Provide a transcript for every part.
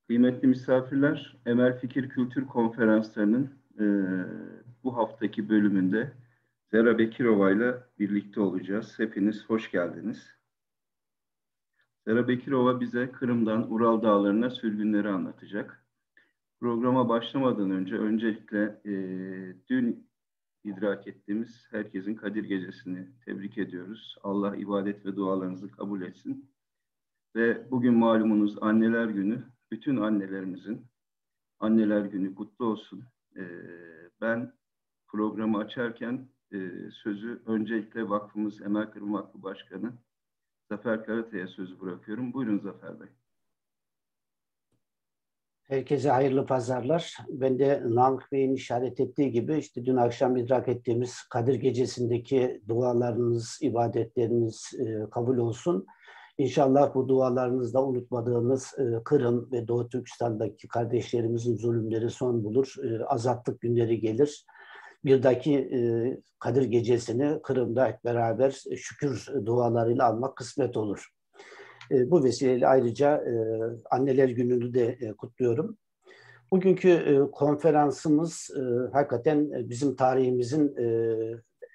Kıymetli misafirler, Emel Fikir Kültür Konferansları'nın e, bu haftaki bölümünde Zera Bekirova ile birlikte olacağız. Hepiniz hoş geldiniz. Zera Bekirova bize Kırım'dan Ural Dağları'na sürgünleri anlatacak. Programa başlamadan önce öncelikle e, dün idrak ettiğimiz herkesin Kadir Gecesi'ni tebrik ediyoruz. Allah ibadet ve dualarınızı kabul etsin. Ve bugün malumunuz Anneler Günü. Bütün annelerimizin Anneler Günü kutlu olsun. E, ben programı açarken e, sözü öncelikle vakfımız Emel Kırım Vakfı Başkanı Zafer Karatay'a sözü bırakıyorum. Buyurun Zafer Bey. Herkese hayırlı pazarlar. Ben de Namık Bey'in işaret ettiği gibi işte dün akşam idrak ettiğimiz Kadir Gecesi'ndeki dualarınız, ibadetleriniz e, kabul olsun. İnşallah bu dualarınızda unutmadığınız e, Kırım ve Doğu Türkistan'daki kardeşlerimizin zulümleri son bulur. E, azatlık günleri gelir. Bir dahaki Kadir Gecesi'ni Kırım'da hep beraber şükür dualarıyla almak kısmet olur. E, bu vesileyle ayrıca e, Anneler Günü'nü de e, kutluyorum. Bugünkü konferansımız hakikaten bizim tarihimizin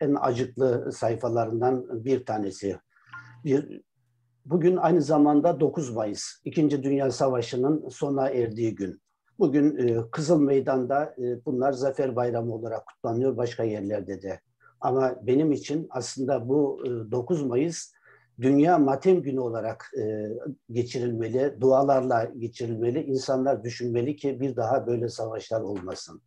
en acıklı sayfalarından bir tanesi. Bir, bugün aynı zamanda 9 Mayıs, İkinci Dünya Savaşı'nın sona erdiği gün. Bugün Kızıl Meydan'da bunlar Zafer Bayramı olarak kutlanıyor, başka yerlerde de. Ama benim için aslında bu 9 Mayıs Dünya Matem Günü olarak e, geçirilmeli, dualarla geçirilmeli. İnsanlar düşünmeli ki bir daha böyle savaşlar olmasın.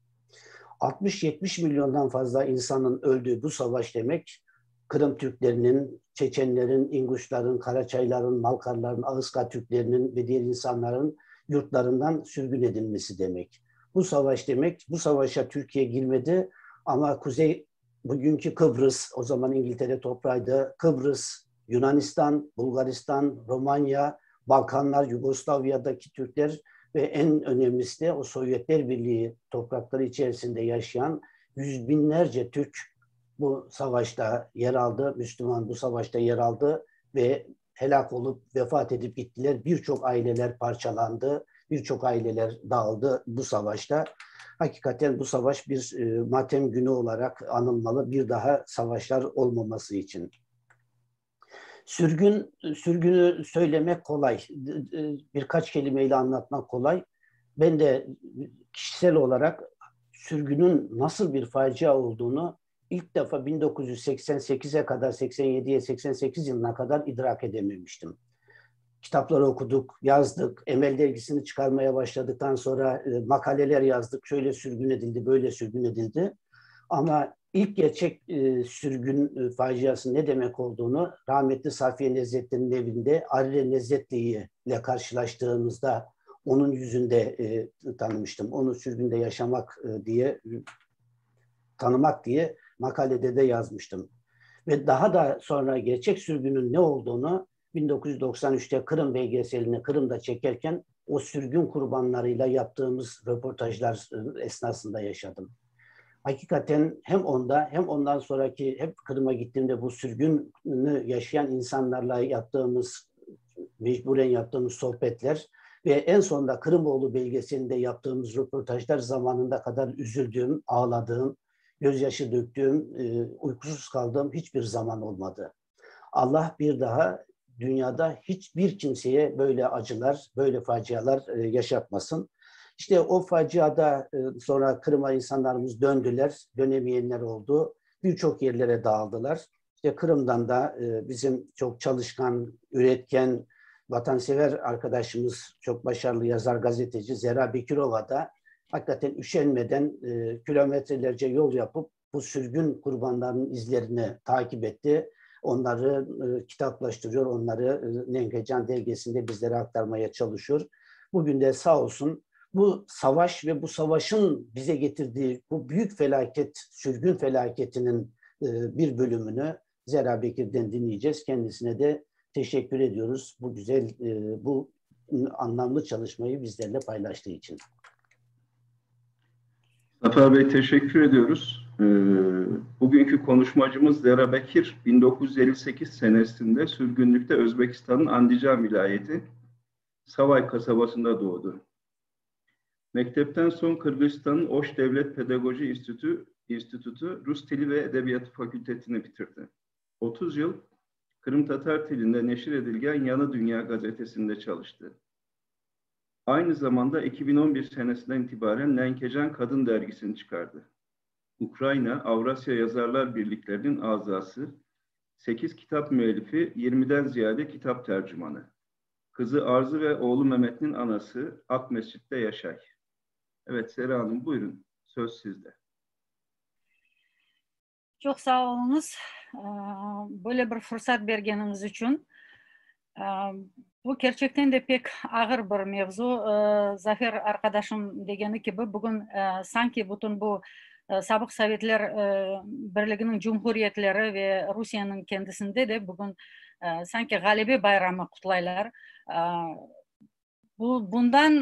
60-70 milyondan fazla insanın öldüğü bu savaş demek, Kırım Türklerinin, Çeçenlerin, İnguşların, Karaçayların, Malkarların, Ağızka Türklerinin ve diğer insanların yurtlarından sürgün edilmesi demek. Bu savaş demek, bu savaşa Türkiye girmedi ama Kuzey, bugünkü Kıbrıs, o zaman İngiltere toprağıydı, Kıbrıs, Yunanistan, Bulgaristan, Romanya, Balkanlar, Yugoslavya'daki Türkler ve en önemlisi de o Sovyetler Birliği toprakları içerisinde yaşayan yüz binlerce Türk bu savaşta yer aldı. Müslüman bu savaşta yer aldı ve helak olup vefat edip gittiler. Birçok aileler parçalandı, birçok aileler dağıldı bu savaşta. Hakikaten bu savaş bir e, matem günü olarak anılmalı. Bir daha savaşlar olmaması için. Sürgün, sürgünü söylemek kolay. Birkaç kelimeyle anlatmak kolay. Ben de kişisel olarak sürgünün nasıl bir facia olduğunu ilk defa 1988'e kadar, 87'ye 88 yılına kadar idrak edememiştim. Kitapları okuduk, yazdık. Emel dergisini çıkarmaya başladıktan sonra e, makaleler yazdık. Şöyle sürgün edildi, böyle sürgün edildi. Ama ilk gerçek e, sürgün e, faciası ne demek olduğunu rahmetli Safiye Nezzetli'nin evinde Arire Nezzetli ile karşılaştığımızda onun yüzünde e, tanımıştım. Onu sürgünde yaşamak e, diye, tanımak diye makalede de yazmıştım. Ve daha da sonra gerçek sürgünün ne olduğunu 1993'te Kırım belgeselini Kırım'da çekerken o sürgün kurbanlarıyla yaptığımız röportajlar e, esnasında yaşadım hakikaten hem onda hem ondan sonraki hep Kırım'a gittiğimde bu sürgünü yaşayan insanlarla yaptığımız, mecburen yaptığımız sohbetler ve en sonunda Kırımoğlu belgeselinde yaptığımız röportajlar zamanında kadar üzüldüğüm, ağladığım, gözyaşı döktüğüm, e, uykusuz kaldığım hiçbir zaman olmadı. Allah bir daha dünyada hiçbir kimseye böyle acılar, böyle facialar e, yaşatmasın. İşte o faciada e, sonra Kırım'a insanlarımız döndüler, dönemeyenler oldu. Birçok yerlere dağıldılar. İşte Kırım'dan da e, bizim çok çalışkan, üretken, vatansever arkadaşımız, çok başarılı yazar, gazeteci Zera Bekirova da hakikaten üşenmeden e, kilometrelerce yol yapıp bu sürgün kurbanlarının izlerini takip etti. Onları kitaplaştırıyor, onları Nengecan dergisinde bizlere aktarmaya çalışıyor. Bugün de sağ olsun bu savaş ve bu savaşın bize getirdiği bu büyük felaket, sürgün felaketinin e, bir bölümünü Zera Bekir'den dinleyeceğiz. Kendisine de teşekkür ediyoruz bu güzel, e, bu anlamlı çalışmayı bizlerle paylaştığı için. Zafer Bey teşekkür ediyoruz. Ee, bugünkü konuşmacımız Zera Bekir 1958 senesinde sürgünlükte Özbekistan'ın Andijan vilayeti Savay kasabasında doğdu. Mektepten soñ Qırğızistannıñ Oş devlet pedagoji institu institutı rus tili ve edebiyatı fakültetini bitirdi. 30 yıl qırımtatar tilinde neşir edilgen Yañı dünya gazetesinde çalıştı. Aynı zamanda 2011 senesinden itibaren Nenkecan qadın dergisini çıqardı. Ukraina Avrasya yazarlar birlikleriniñ azası, sekiz kitap müellifi, yirmiden ziyade kitap tercümanı. Qızı Arzı ve oğlu Memetniñ anası Aqmescitte yaşay. Evet, Zera Hanım, buyurın, söz sizde. Çoq sağ oluñız, böyle bir fursat bergeniñiz içün. Bu kerçekten de pek ağır bir mevzu. Zafer arqadaşım degeni kibi, bugün sanki bütün bu sabıq Sovetler Birliginiñ cumhuriyetleri ve Rusiyeniñ kendisinde de bugün sanki ğalebe bayramı qutlaylar. Bu, bundan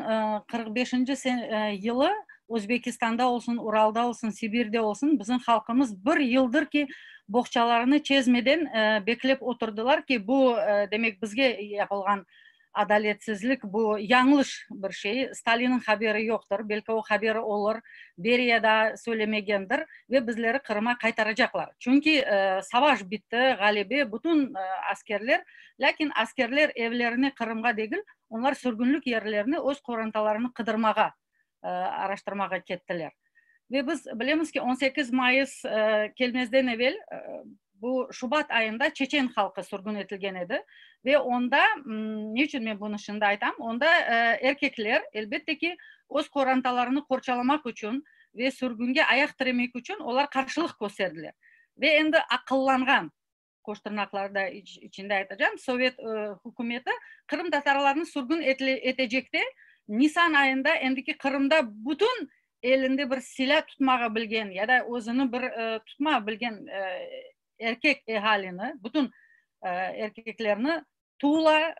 45-nci yılı Özbekistanda olsun, Uralda olsun, Sibirde olsun bizim halqımız bir yıldır ki, boğçalarını çezmeden beklep oturdılar ki, bu, demek, bizge yapılğan adaletsizlik, bu yañlış bir şey. Stalinniñ haberi yoqtır, belki o haberi olur, Beriya da söylemegendir ve bizleri Qırıma qaytaracaqlar. Çünki savaş bitti, ğalebe, bütün askerler, lâkin askerler evlerine Qırımğa degil, onlar sürgünlik yerlerine öz qorantalarını qıdırmağa, araştırmağa kettiler. Ve biz bilemiz ki, 18 mayıs kelmezden evel, bu şubat ayında çeçen halqı sürgün etilgen edi. Ve onda, ne içün men bunı şimdi aytam, onda erkekler, elbette ki, öz qorantalarını qorçalamaq içün ve sürgünge ayaq tiremek içün olar qarşılıq kösterdiler. Ve endi aqıllanğan, qoş tırnaqlarda içinde aytacam, sovet hükümeti qırımtatarlarnı sürgün etecekte, nisan ayında endiki Qırımda bütün elinde bir silâ tutmağa bilgen ya da özüni bir tutma bilgen erkek ehalini, bütün erkeklerni Tula,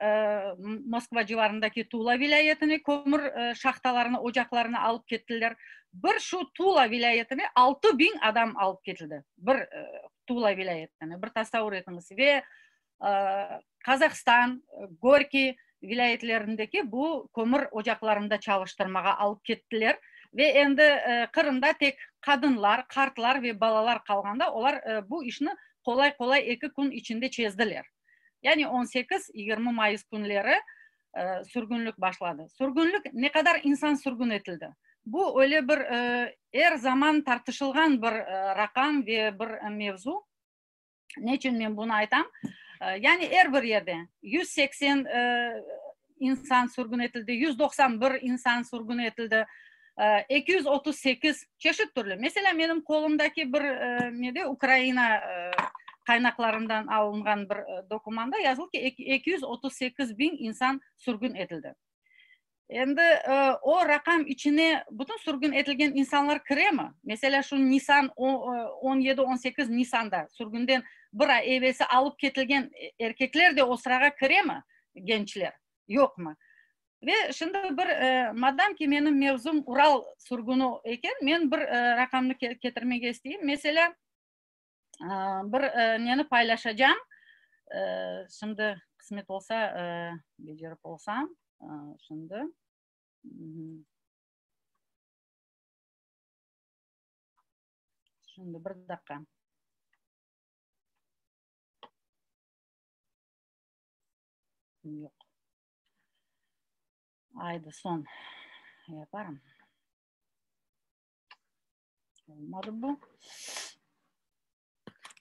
Moskva civarındaki Tula vilâyetine kömür şahtalarına, ocaqlarına alıp kettiler. Bir şu Tula vilâyetine 6000 adam alıp ketildi. Bir Tula vilâyetine, bir tasavur etiñiz. Ve Qazahstan, Gorkiy vilâyetlerindeki bu kömür ocaqlarında çalıştırmağa alıp kettiler. Ve endi Qırımda tek qadınlar, qartlar ve balalar qalğanda olar bu işni qolay-qolay eki kün içinde çezdiler. Yani 18, 20 mayıs künleri sürgünlik başladı. Sürgünlik, ne qadar insan sürgün etildi? Bu öyle bir er zaman tartışılğan bir raqam ve bir mevzu. Ne içün men bunı aytam? Yani er bir yerde 180 insan sürgün etildi, 191 insan sürgün etildi, 238 çeşit türlü. Meselâ, menim qolumdaki bir nede Ukraina qaynaqlarından alınğan bir dokumanda yazılı ki, 238 biñ insan sürgün etildi. Endi o raqam içine bütün sürgün etilgen insanlar kiremi? Meselâ, şu nisan, on yedi, 18 nisanda sürgünden bir ay evelsi alıp ketilgen erkekler de o sırağa kiremi, gençler, yoqmı? Ve şimdi bir, madam ki, menim mevzum Ural sürgüni eken, men bir raqamnı ketirmege isteyim. Meselâ, bir neni paylaşacağım. Şimdi qısmet olsa, becerip olsam, şimdi. Şimdi bir daqqa. Yoq. Aydı, soñ yaparım. Olmadı bu.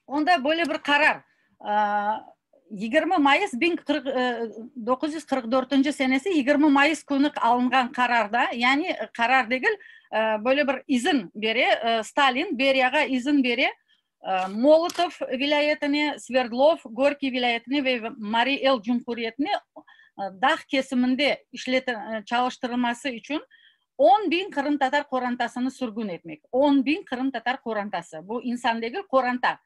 Onda böyle bir qarar. 20 mayıs 1944 senesi 20 mayıs künü alınğan qararda, yani qarar degil, böyle bir izin bere, Stalin Beriyağa izin bere Molotov vilâyetine, Sverdlov, Gorkiy vilâyetine ve Mariy El Cumhuriyetine dağ kesiminde çalıştırılması içün 10.000 qırımtatar qorantasını sürgün etmek. 10.000 qırımtatar qorantası. Bu insan degil, qoranta.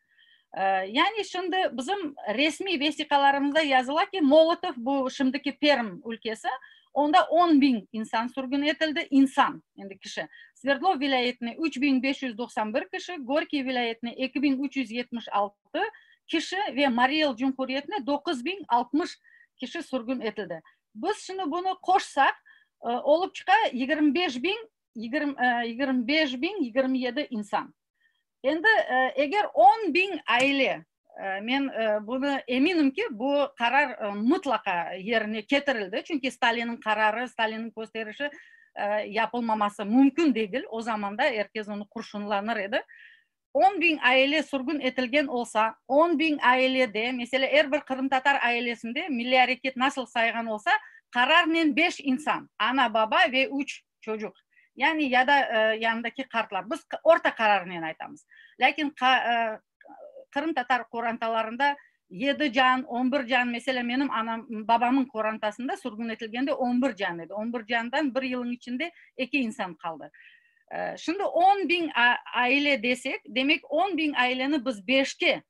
Yani şimdi bizim resmiy vesiqalarımızda yazıla ki, Molotov, bu şimdiki Perm ülkesi, onda 10.000 insan sürgün etildi, insan, endi kişi. Sverdlov vilâyetine 3591 kişi, Gorkiy vilâyetine 2376 kişi ve Mariy El Cumhuriyetine 9060 kişi sürgün etildi. Biz şimdi bunı qoşsaq, Olıp çıqa 25 biñ, 25 027 insan. Endi eger 10 000 aile, men bunı eminim ki, bu qarar mıtlaqa yerine ketirildi, çünki Stalinniñ qararı, Stalinniñ kösterişi yapılmaması mümkün degil, o zamanda er kes onı qurşunlanır edi. 10 000 aile sürgün etilgen olsa, 10 000 ailede, meselâ, er bir qırımtatar ailesinde milliy areket nasıl sayğan olsa, qararnen beş insan, ana, baba ve üç çocuq, yani ya da yanındaki qartlar, biz orta qararnen aytamız. Lâkin qırımtatar qorantalarında yedi can, 11 can, meselâ, menim anam, babamnıñ qorantasında sürgün etilgende 11 can edi. 11 candan bir yılın içinde eki insan qaldı. Şimdi 10 000 aile desek, demek 10 000 aileni biz beşke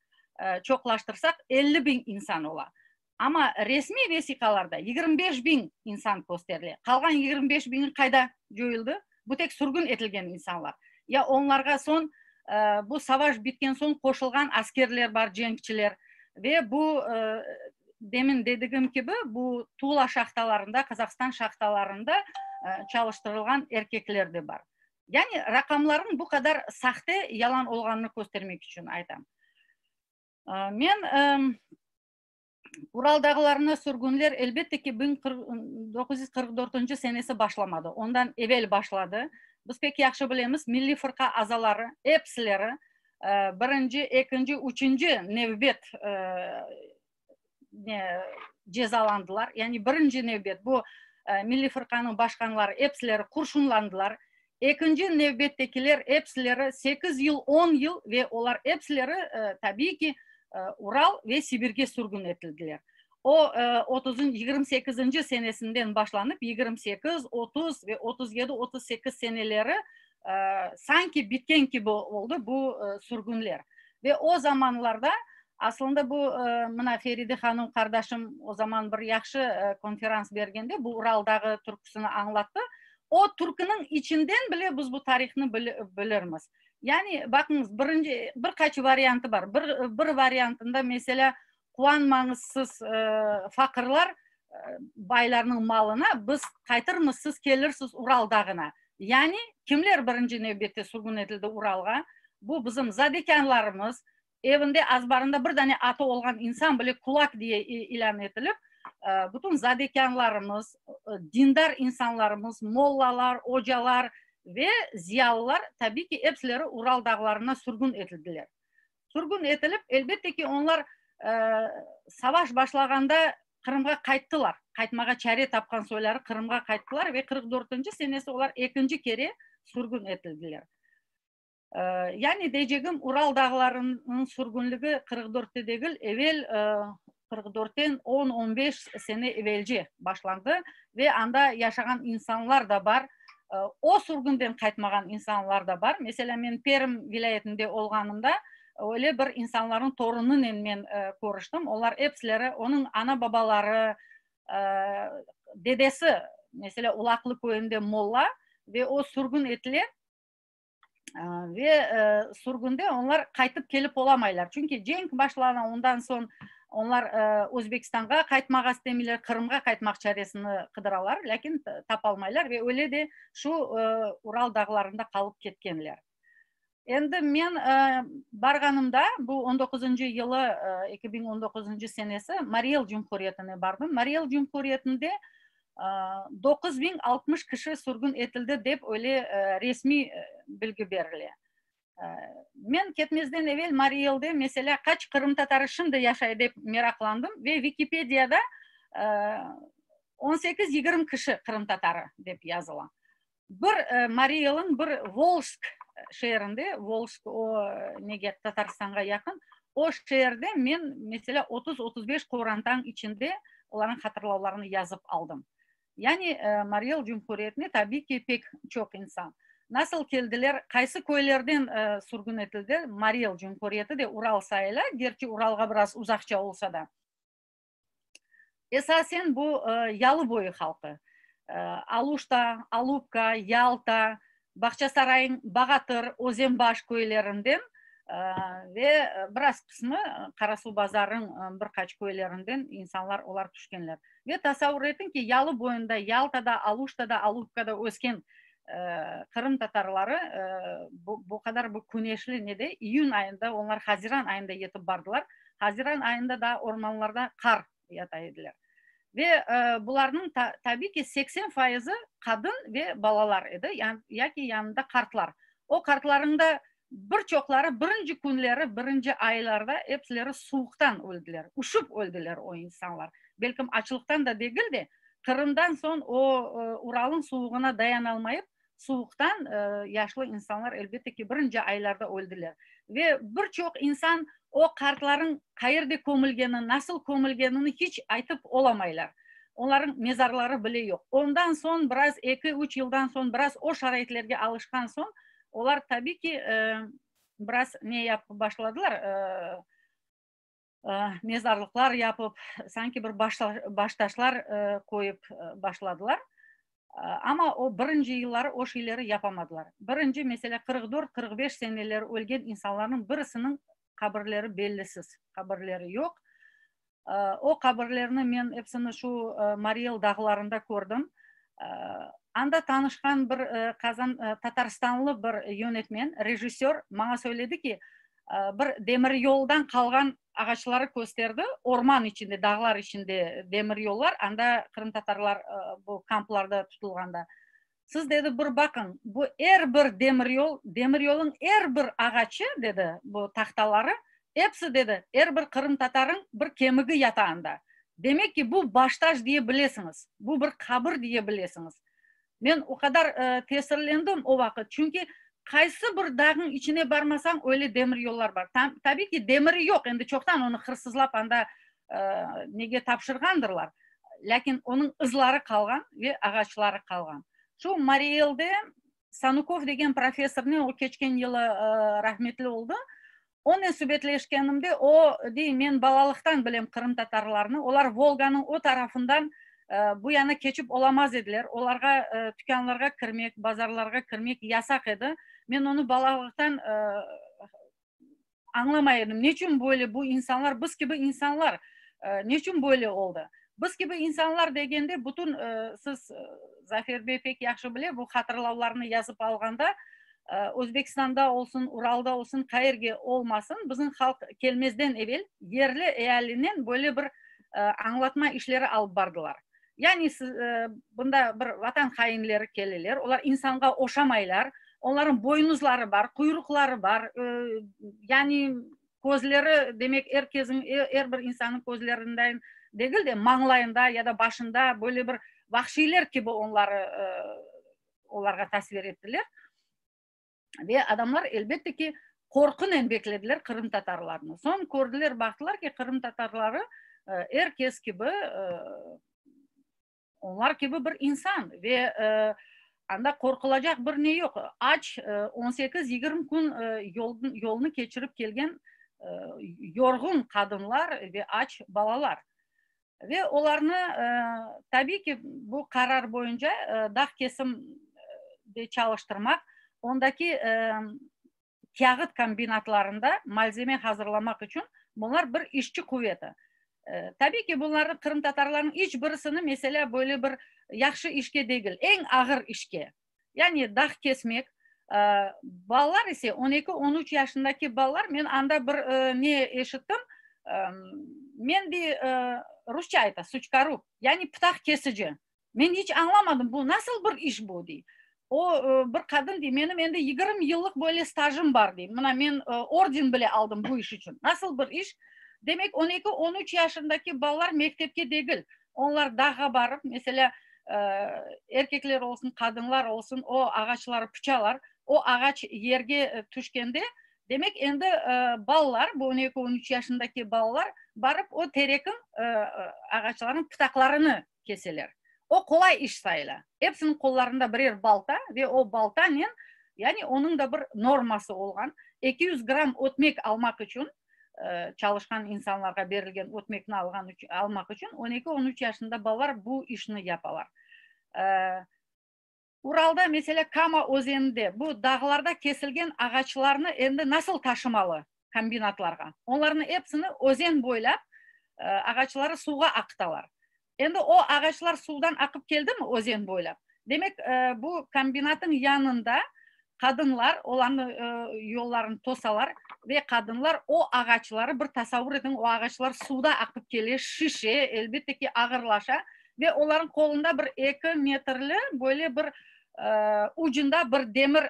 çoqlaştırsaq, 50 000 insan ola. Amma resmiy vesiqalarda 25 000 insan kösterile. Qalğan 25 000 qayda coyuldı? Bu tek sürgün etilgen insanlar. Ya onlarğa soñ bu savaş bitken soñ qoşulğan askerler bar, cenkçiler. Ve bu demin dedigim kibi bu Tula şahtalarında, Qazahstan şahtalarında çalıştırılğan erkekler de bar. Yani raqamlarnıñ bu qadar sahte, yalan olğanını köstermek içün aytam. Men Ural dağlarına sürgünler elbette ki 1944 senesi başlamadı. Ondan evel başladı. Biz pek yahşı bilemiz, Milliy fırqa azaları epsileri birinci, ekinci, üçünci nevbet cezalandılar. Yani birinci nevbet bu Milliy fırqanıñ başqanları epsileri qurşunlandılar. Ekinci nevbettekiler epsileri 8 yıl, 10 yıl ve olar epsileri tabiiy ki Ural ve Sibirge sürgün etildiler. O 28 senesinden başlanıp 28, 30 ve 37, 38 seneleri sanki bitken kibi oldı bu sürgünler. Ve o zamanlarda aslında bu mına Feride hanım qardaşım o zaman bir yahşı konferans bergende bu Ural dağı türküsini añlattı. O türküniñ içinden bile biz bu tarihnı bilirmiz. Yani baqıñız, birinci bir qaç variantı bar. Bir variantında meselâ quvanmañız siz faqırlar baylarnıñ malına, biz qaytırmız, siz kelirsiz Ural dağına. Yani kimler birinci nevbette sürgün etildi Uralğa? Bu bizim zadekânlarımız, evinde azbarında bir dane atı olğan insan bile kulak diye ilân etilip, bütün zadekânlarımız, dindar insanlarımız, mollalar, ocalar ve ziyalılar tabiiy ki epsileri Ural dağlarına sürgün etildiler. Sürgün etilip, elbette ki, onlar savaş başlağanda Qırımğa qayttılar. Qaytmağa çare tapqan soyları Qırımğa qayttılar ve 44 senesi olar ekinci kere sürgün etildiler. Yani deycegim, Ural dağlarınıñ sürgünligi 44-te degil, evel 44-ten 10-15 sene evelce başlandı ve anda yaşağan insanlar da bar. O sürgünden qaytmağan insanlar da bar. Meselâ, men Perm vilâyetinde olğanımda öyle bir insanlarnıñ torunınen men körüştim. Olar epsileri, onıñ ana-babaları, dedesi, meselâ, Ulaqlı köyünde molla ve o sürgün etile ve sürgünde onlar qaytıp kelip olamaylar. Çünki cenk başlana, ondan soñ onlar Özbekistanğa qaytmağa istemeyler, Qırımğa qaytmaq çaresini qıdıralar, lâkin tapalmaylar ve öyle de şu Ural dağlarında qalıp ketkenler. Endi men barğanımda, bu 19-ncı yılı, 2019-ncı senesi Mariy El Cumhuriyetine bardım. Mariy El Cumhuriyetinde 9060 kişi sürgün etildi dep öyle resmiy bilgi berile. Men ketmezden evel Mariy Elde meselâ qaç qırımtatarı şimdi yaşay dep meraqlandım ve Vikipediyada 18-20 kişi qırımtatarı dep yazıla. Bir Mariy Elniñ bir Voljsk şeerinde, Voljsk o nege Tatarstanğa yaqın, o şeerde men meselâ 30-35 qorantanıñ içinde olarnıñ hatırlavlarını yazıp aldım. Yani Mariy El Cumhuriyetine tabiiy ki pek çoq insan. Nasıl keldiler, qaysı köylerden sürgün etildi? Mariy El Cumhuriyeti de Ural sayıla, gerçi Uralğa biraz uzaqça olsa da. Esasen bu yalı boyu halqı. Aluşta, Alupka, Yalta, Bağçasarayıñ Bağatır, Özenbaş köylerinden. Ve biraz qısmı Qarasuvbazarnıñ bir qaç köylerinden insanlar olar tüşkenler. Ve tasavvur etiñ ki, yalı boyunda, Yaltada, Aluştada, Alupkada ösken qırımtatarları bu qadar bu küneşli nede, iyün ayında, onlar haziran ayında yetip bardılar, haziran ayında daa ormanlarda qar yata ediler. Ve bularnıñ tabiy ki, 80 fayızı qadın ve balalar edi, yaki yanında qartlar. O qartlarnıñ da bir çoqları birinci künleri, birinci aylarda epsileri suvuqtan öldiler, üşüp öldiler o insanlar. Belkim açlıqtan da degil de, Qırımdan soñ o Uralnıñ suvuğına dayanalmayıp, suvuqtan yaşlı insanlar, elbette ki, birinci aylarda öldiler. Ve bir çoq insan o qartlarnıñ qayerde kömülgeni, nasıl kömülgenini hiç aytıp olamaylar. Onlarnıñ mezarları bile yoq. Ondan soñ biraz, eki, üç yıldan soñ, biraz o şaraitlerge alışqan soñ, olar, tabiy ki, biraz ne yapıp başladılar, mezarlıqlar yapıp, sanki bir baştaşlar qoyıp başladılar. Amma o birinci yılları o şeyleri yapamadılar. Birinci, meselâ, 44, 45 seneleri ölgen insanlarnıñ birisiniñ qabirleri bellisiz, qabirleri yoq. O qabirlerni men episini şu Mariy El dağlarında kördim. Anda tanışqan bir qazan tatarstanlı bir yönetmen, rejissör maña söyledi ki, bir demiryoldan qalğan ağaçları kösterdi, orman içinde, dağlar içinde demiryollar, anda qırımtatarlar bu kamplarda tutulğanda. Siz, dedi, bir baqıñ, bu er bir demiryol, demiryolnıñ er bir ağaçı, dedi, bu tahtaları, episi, dedi, er bir qırımtatarıñ bir kemigi yata anda. Demek ki, bu baştaş diye bilesiñiz, bu bir qabir diye bilesiñiz. Men o qadar tesirlendim o vaqıt, çünki qaysı bir dağnıñ içine barmasañ, öyle demiryollar bar. Tabiy ki, demiri yoq, endi çoqtan onı hırsızlap anda nege tapşırğandırlar, lâkin onıñ ızları qalğan ve ağaçları qalğan. Şu Mariy Elde Sanukov degen professornen, o keçken yılı rahmetli oldı, onen subetleşkenimde o dey, men balalıqtan bilem qırımtatarlarnı, olar Volganıñ o tarafından bu yana keçip olamaz ediler, olarğa tükânlarğa kirmek, bazarlarğa kirmek yasaq edi. Men onı balalıqtan añlamay edim, neçün böyle bu insanlar, biz kibi insanlar, neçün böyle oldı? Biz kibi insanlar degende, bütün, siz, Zafer bey pek yahşı bile, bu hatırlavlarnı yazıp alğanda, Özbekistanda olsun, Uralda olsun, qayerge olmasın, bizim halq kelmezden evel yerli ealinen böyle bir añlatma işleri alıp bardılar. Yani bunda bir vatan hainleri keleler, olar insanğa oşamaylar, onlarnıñ boynuzları bar, quyruqları bar, yani közleri, demek, er keziñ, er bir insannıñ közlerindayin degil de, mañlayında ya da başında böyle bir vahşiyler kibi onları olarğa tasvir ettiler. Ve adamlar, elbette ki, qorqunen beklediler qırımtatarlarnı. Soñ kördiler, baqtılar ki, qırımtatarları er kes kibi, onlar kibi bir insan ve anda qorqulacaq bir ne yoq. Aç 18-20 kün yolnı keçirip kelgen yorğun qadınlar ve aç balalar. Ve olarnı, tabiy ki, bu qarar boyunca dağ kesimde çalıştırmaq, ondaki kâğıt kombinatlarında malzeme hazırlamaq içün bunlar bir işçi quveti. Tabiy ki, bunlarnı qırımtatarlarnıñ iç birisini, meselâ, böyle bir yahşı işke degil, eñ ağır işke, yani dağ kesmek, balalar ise, on eki, 13 yaşındaki balalar, men anda bir ne eşittim, men de rusça ayta, сучкоруб, yani pıtaq kesici. Men iç añlamadım, bu nasıl bir iş bu, dey. O bir qadın dey, menim endi 20 yıllıq böyle stajım bar, dey. Mına men orden bile aldım bu iş içün. Nasıl bir iş? Demek, 12, 13 yaşındaki balalar mektepke degil, onlar dağğa barıp, meselâ, erkekler olsun, qadınlar olsun, o ağaçları pıçalar, o ağaç yerge tüşkende, demek, endi balalar, bu 12, 13 yaşındaki balalar barıp o terekiñ ağaçlarnıñ pıtaqlarını keseler. O qolay iş sayıla. Epsiniñ qollarında birer balta ve o baltanen, yani onıñ da bir norması olğan, 200 gramm ötmek almaq içün, çalışqan insanlarğa berilgen ötmekni alğan almaq içün 12, 13 yaşında balalar bu işni yapalar. Uralda, meselâ, Kama özeninde bu dağlarda kesilgen ağaçlarnı endi nasıl taşımalı kombinatlarğa? Onlarnıñ episini özen boylap ağaçları suvğa aqıtalar. Endi o ağaçlar suvdan aqıp keldimi özen boylap? Demek, bu kombinatnıñ yanında qadınlar olarnı yollarını tosalar ve qadınlar o ağaçları, bir tasavvur etiñ, o ağaçlar suvda aqıp kele, şişe, elbette ki, ağırlaşa ve olarnıñ qolunda bir eki metrli böyle bir ucunda bir demir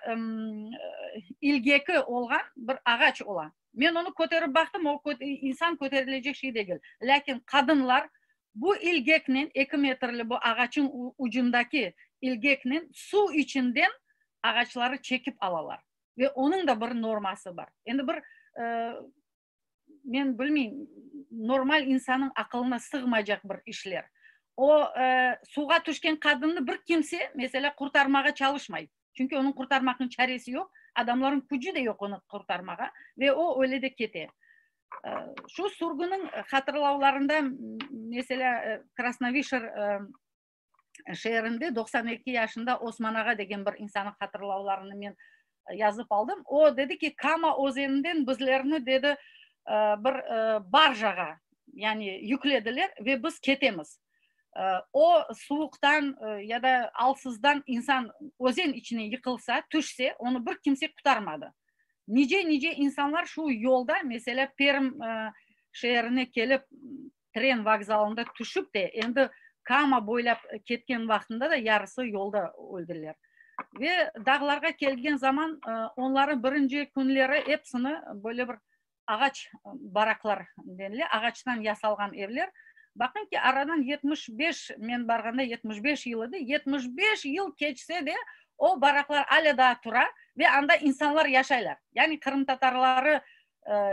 ilgeki olğan bir ağaç ola. Men onı köterip baqtım, o insan köterilecek şey degil. Lâkin qadınlar bu ilgeknen, eki metrli bu ağaçıñ ucundaki ilgeknen suv içinden ağaçları çekip alalar. Ve onıñ da bir norması bar. Endi bir, men bilmeyim, normal insannıñ aqılına sığmaycaq bir işler. O, suvğa tüşken qadınnı bir kimse, meselâ, qurtarmağa çalışmay. Çünki onıñ qurtarmaqnıñ çaresi yoq, adamlarnıñ kücü de yoq onı qurtarmağa ve o öyle de kete. Şu sürgüniñ hatırlavlarında, meselâ, Krasnovişer şeerinde 92 yaşında Osman ağa degen bir insannıñ hatırlavlarını men yazıp aldım. O dedi ki, Kama özeninden bizlerni, dedi, bir barjağa, yani yüklediler ve biz ketemiz. O suvuqtan ya da alsızdan insan özen içine yıqılsa, tüşse, onı bir kimse qutarmadı. Nice-nice insanlar şu yolda, meselâ, Perm şeerine kelip, tren vokzalında tüşip de, endi Kama boylap ketken vaqtında da yarısı yolda öldiler. Ve dağlarğa kelgen zaman onların birinci künleri episini böyle bir ağaç baraklar denile, ağaçtan yasalğan evler. Baqıñ ki, aradan 75, men barğanda 75 yıl edi, 75 yıl keçse de, o baraklar alâ daa tura ve anda insanlar yaşaylar. Yani qırımtatarları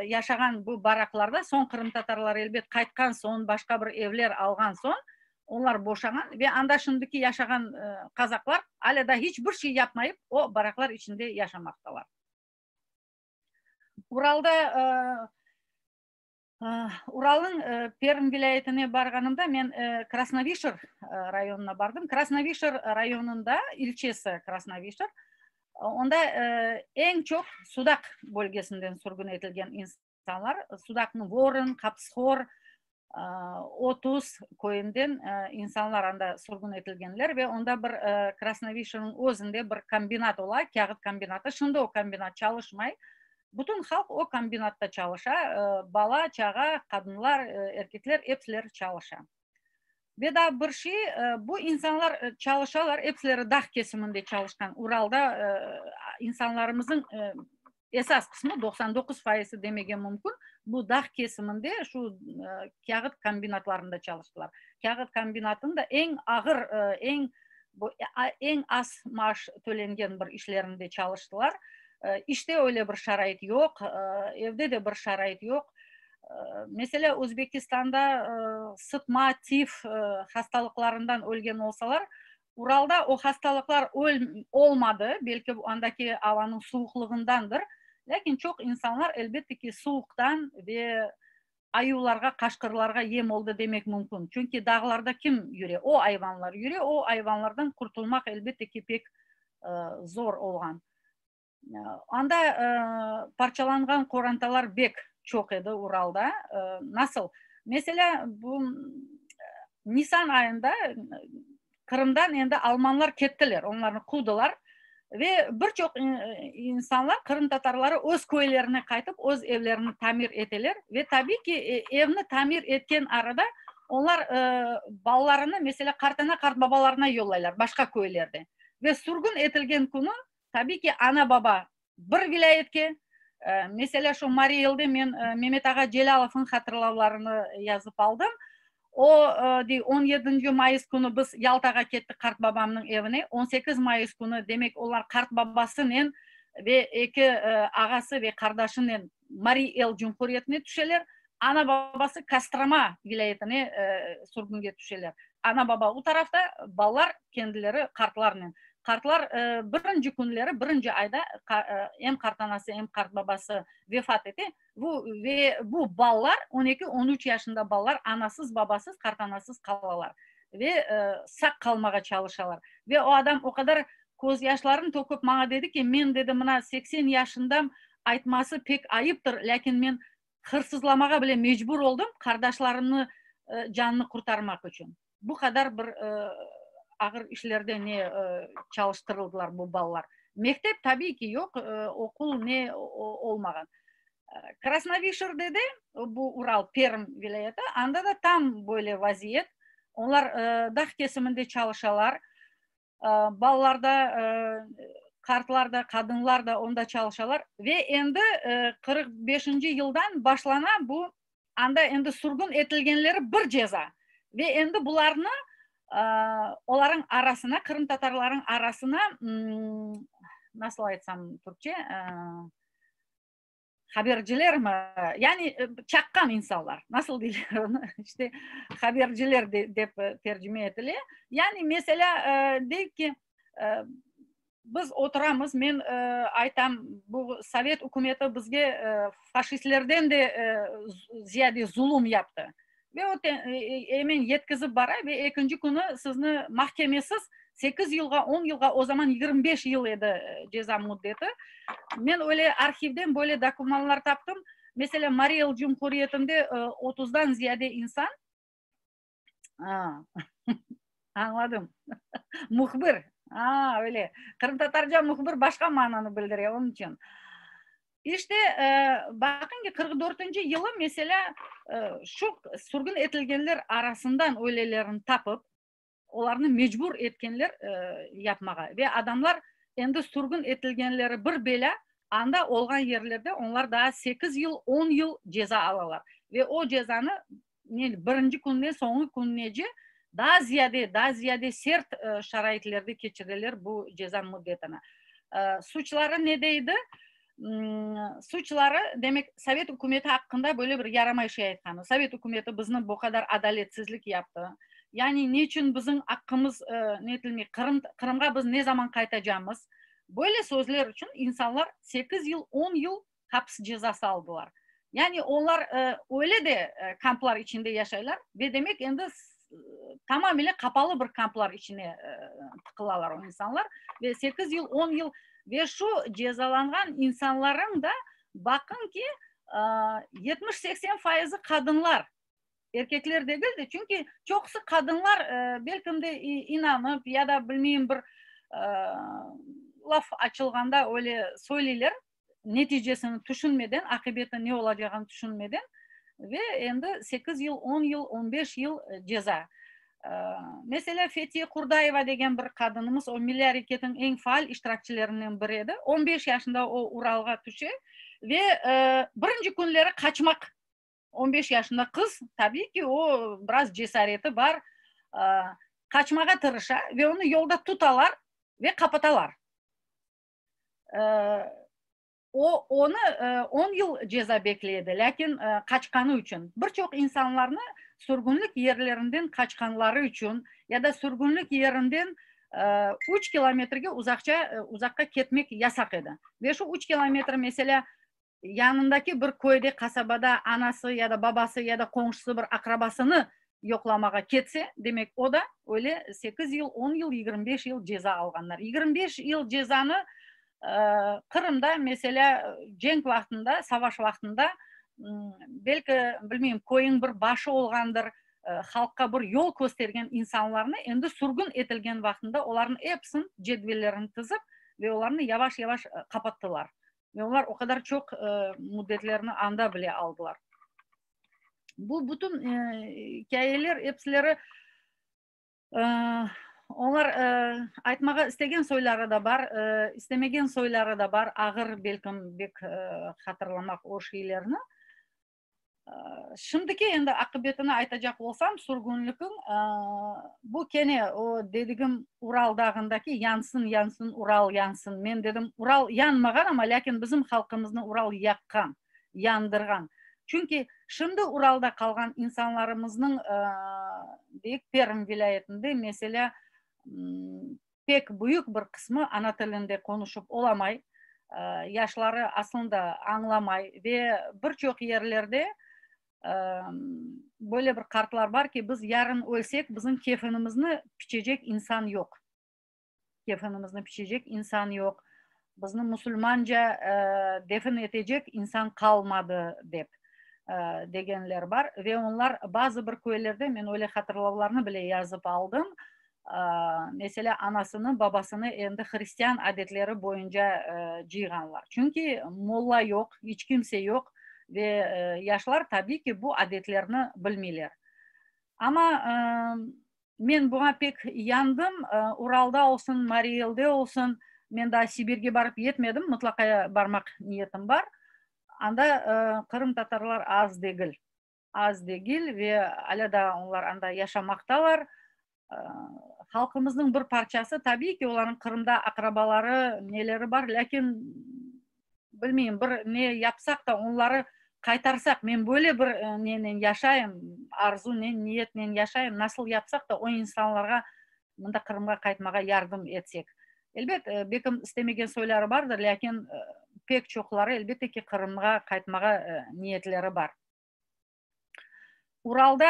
yaşağan bu baraklarda, soñ qırımtatarlar elbet qaytqan soñ, başqa bir evler alğan soñ, onlar boşağan ve anda şimdiki yaşağan qazaqlar alâ daa hiç bir şey yapmayıp, o baraklar içinde yaşamaqtalar. Uralda, Uralnıñ Perm vilâyetine barğanımda men Krasnovişer rayonına bardım. Krasnovişer rayonında, ilçesi Krasnovişer, onda eñ çoq Sudaq bölgesinden sürgün etilgen insanlar, Sudaqnıñ Vorın, Qapıshor, 30 köyünden insanlar anda sürgün etilgenler ve onda bir Krasnovişerniñ özünde bir kombinat ola, kâğıt kombinatı. Şimdi o kombinat çalışmay. Bütün halq o kombinatta çalışa, bala, çağa, qadınlar, erkekler, epsileri çalışa. Ve daa bir şey, bu insanlar çalışalar, epsileri dağ kesiminde çalışqan, Uralda insanlarımızın esas qısmı, 99 fayızı demege mümkün, bu dağ kesiminde şu kâğıt kombinatlarında çalıştılar. Kâğıt kombinatında eñ ağır, eñ bu eñ az maaş tölengen bir işlerinde çalıştılar. İşte öyle bir şarait yoq, evde de bir şarait yoq. Meselâ, Özbekistanda sıtma, tif hastalıqlarından ölgen olsalar, Uralda o hastalıqlar olmadı, belki andaki avanıñ suvuqlığındandır, lâkin çoq insanlar, elbette ki, suvuqtan ve ayuvlarğa, qaşqırlarğa yem oldı demek mümkün. Çünki dağlarda kim yüre? O ayvanlar yüre, o ayvanlardan qurtulmaq, elbette ki, pek zor olğan. Anda parçalanğan qorantalar bek çoq edi Uralda. Nasıl? Meselâ, bu nisan ayında Qırımdan endi almanlar kettiler, onlarnı quvdılar ve bir çoq insanlar, qırımtatarları öz köylerine qaytıp, öz evlerini tamir eteler ve tabiy ki, evni tamir etken arada onlar balalarını, meselâ, qartana-qartbabalarına yollaylar başqa köylerde. Ve sürgün etilgen künü, tabiy ki, ana-baba bir vilâyetke, meselâ, şu Mariy Elde men Memet ağa Celâlovnıñ hatırlavlarını yazıp aldım. O, dey, on yedinci mayıs künü biz Yaltağa kettik qartbabamnıñ evine, 18 mayıs künü, demek, olar qartbabasınen ve eki ağası ve qardaşınen Mariy El cumhuriyetine tüşeler, ana-babası Kostroma vilâyetine sürgünge tüşeler. Ana-baba u tarafta, balalar kendileri qartlarnen. Qartlar birinci künleri, birinci ayda em qartanası, em qartbabası vefat ete. Bu ve bu balalar, on eki, on üç yaşında balalar anasız, babasız, qartanasız qalalar ve saq qalmağa çalışalar. Ve o adam o qadar. Közyaşlarını töküp maña dedi ki, men, dedi, mına 80 yaşındam, aytması pek ayıptır, lâkin men hırsızlamağa bile mecbur oldım, qardaşlarımnı canını qurtarmaq içün. Bu qadar bir ağır işlerde ne çalıştırıldılar bu balalar. Mektep, tabiiy ki, yoq, oqul ne olmağan. Krasnovişerde de, bu Ural, Perm vilâyeti, anda da tam böyle vaziyet. Onlar dağ kesiminde çalışalar. Balalar da, qartlar da, qadınlar da onda çalışalar. Ve endi 45-nci yıldan başlana bu, anda endi sürgün etilgenleri bir ceza. Ve endi bularnı olarıñ arasına, qırımtatarlarıñ arasına, nasıl aytsam türkçe, Habercilermi? Yani çaqqan insanlar. Nasıl deyler onı? İşte, haberciler dep tercime etile. Yani, meselâ, deyik ki, biz oturamız, men aytam, bu sovet ükümeti bizge faşistlerden de ziyade zulum yaptı. Ve o emen yetkizip bara ve ekinci künü sizni mahkemesiz sekiz yılğa, on yılğa, o zaman 25 yıl edi ceza müddeti. Men öyle arhivden böyle dokumanlar taptım. Meselâ, Mariy El Cumhuriyetinde otuzdan ziyade insan, añladım, mühbir, a, öyle, qırımtatarca mühbir başqa mananı bildire, onıñ içün. İşte, baqıñ ki, 44-nci yılı, meselâ, şu sürgün etilgenler arasından öylelerini tapıp, olarnı mecbur etkenler yapmağa. Ve adamlar endi sürgün etilgenleri bir belâ, anda olğan yerlerde onlar daa sekiz yıl, on yıl ceza alalar. Ve o cezanı ne birinci künden soñki kününece daa ziyade, daa ziyade sert şaraitlerde keçireler bu ceza müddetini. Suçları nede edi? Suçları, demek, sovet ükümeti aqqında böyle bir yaramay şey aytqanı. Sovet ükümeti bizni bu qadar adaletsizlik yaptı. Yani neçün bizim aqqımız ne etilmey, Qırım, Qırımğa biz ne zaman qaytacamız? Böyle sözler içün insanlar sekiz yıl, on yıl hapis cezası aldılar. Yani onlar öyle de kamplar içinde yaşaylar ve demek endi tamamile qapalı bir kamplar içine tıqılalar o insanlar ve sekiz yıl, on yıl ve şu cezalanğan insanlarıñ da baqıñ ki, 70-80 fayızı qadınlar, erkekler degil de, çünki çoqusı qadınlar belkim de inanıp ya da bilmeyim bir laf açılğanda öyle söyleyler, neticesini tüşünmeden, aqibeti ne olacağını tüşünmeden ve endi sekiz yıl, on yıl, 15 yıl ceza. Meselâ, Fetiye Qurdayeva degen bir qadınımız, o milliy areketniñ eñ faal iştirakçilerinden biri edi. 15 yaşında o Uralğa tüşe ve birinci künleri qaçmaq, 15 yaşında qız, tabiiy ki, o biraz cesareti bar, qaçmağa tırışa ve onı yolda tutalar ve qapatalar. O, onı on yıl ceza bekley edi, lâkin qaçqanı içün. Bir çoq insanlarnı sürgünlik yerlerinden qaçqanları içün ya da sürgünlik yerinden üç kilometrge uzaqça, uzaqqa ketmek yasaq edi. Ve şu üç kilometr, meselâ, yanındaki bir köyde, qasabada anası ya da babası ya da qoñşusı bir aqrabasını yoqlamağa ketse, demek, o da öyle sekiz yıl, on yıl, 25 yıl ceza alğanlar. 25 yıl cezanı Qırımda, meselâ, cenk vaqtında, savaş vaqtında, belki, bilmeyim, köyüñ bir başı olğandır, halqqa bir yol köstergen insanlarnı endi sürgün etilgen vaqtında olarnıñ episini cedvellerini tizip ve olarnı yavaş-yavaş qapattılar. Ve olar o qadar çoq müddetlerini anda bile aldılar. Bu bütün ikâyeler episileri olar aytmağa istegen soyları da bar, istemegen soyları da bar, ağır belkim bek hatırlamaq o şeylerni. Şimdiki endi aqibetini aytacaq olsam, sürgünlikniñ, bu kene o dedigim Ural dağındaki yansın, yansın, Ural yansın. Men dedim, Ural yanmağan, amma lâkin bizim halqımıznı Ural yaqqan, yandırğan. Çünki şimdi Uralda qalğan insanlarımıznıñ, deyik, Perm vilâyetinde, meselâ, pek büyük bir qısmı ana tilinde qonuşıp olamay, yaşları aslında añlamay ve bir çoq yerlerde böyle bir qartlar bar ki, biz yarın ölsek, bizim kefinimizni piçecek insan yoq. Kefinimizni piçecek insan yoq. Bizni musulmanca defin etecek insan qalmadı, dep degenler bar. Ve onlar bazı bir köylerde, men öyle hatırlavlarnı bile yazıp aldım, meselâ, anasını, babasını endi hristian adetleri boyunca cıyğanlar. Çünki molla yoq, iç kimse yoq ve yaşlar, tabiy ki, bu adetlerni bilmeyler. Amma men buña pek yandım. Uralda olsun, Mariy Elde olsun, men daa Sibirge barıp yetmedim, mıtlaqa barmaq niyetim bar. Anda qırımtatarlar az degil, az degil ve alâ daa onlar anda yaşamaqtalar. Halqımıznıñ bir parçası, tabiiy ki, olarnıñ Qırımda aqrabaları, neleri bar, lâkin, bilmeyim, bir ne yapsaq da, onları qaytarsaq, men böyle bir nenen yaşayım, arzunen, niyetnen yaşayım, nasıl yapsaq da, o insanlarğa mında Qırımğa qaytmağa yardım etsek. Elbet, belkim istemegen soyları bardır, lâkin pek çoqları, elbette ki, Qırımğa qaytmağa niyetleri bar. Uralda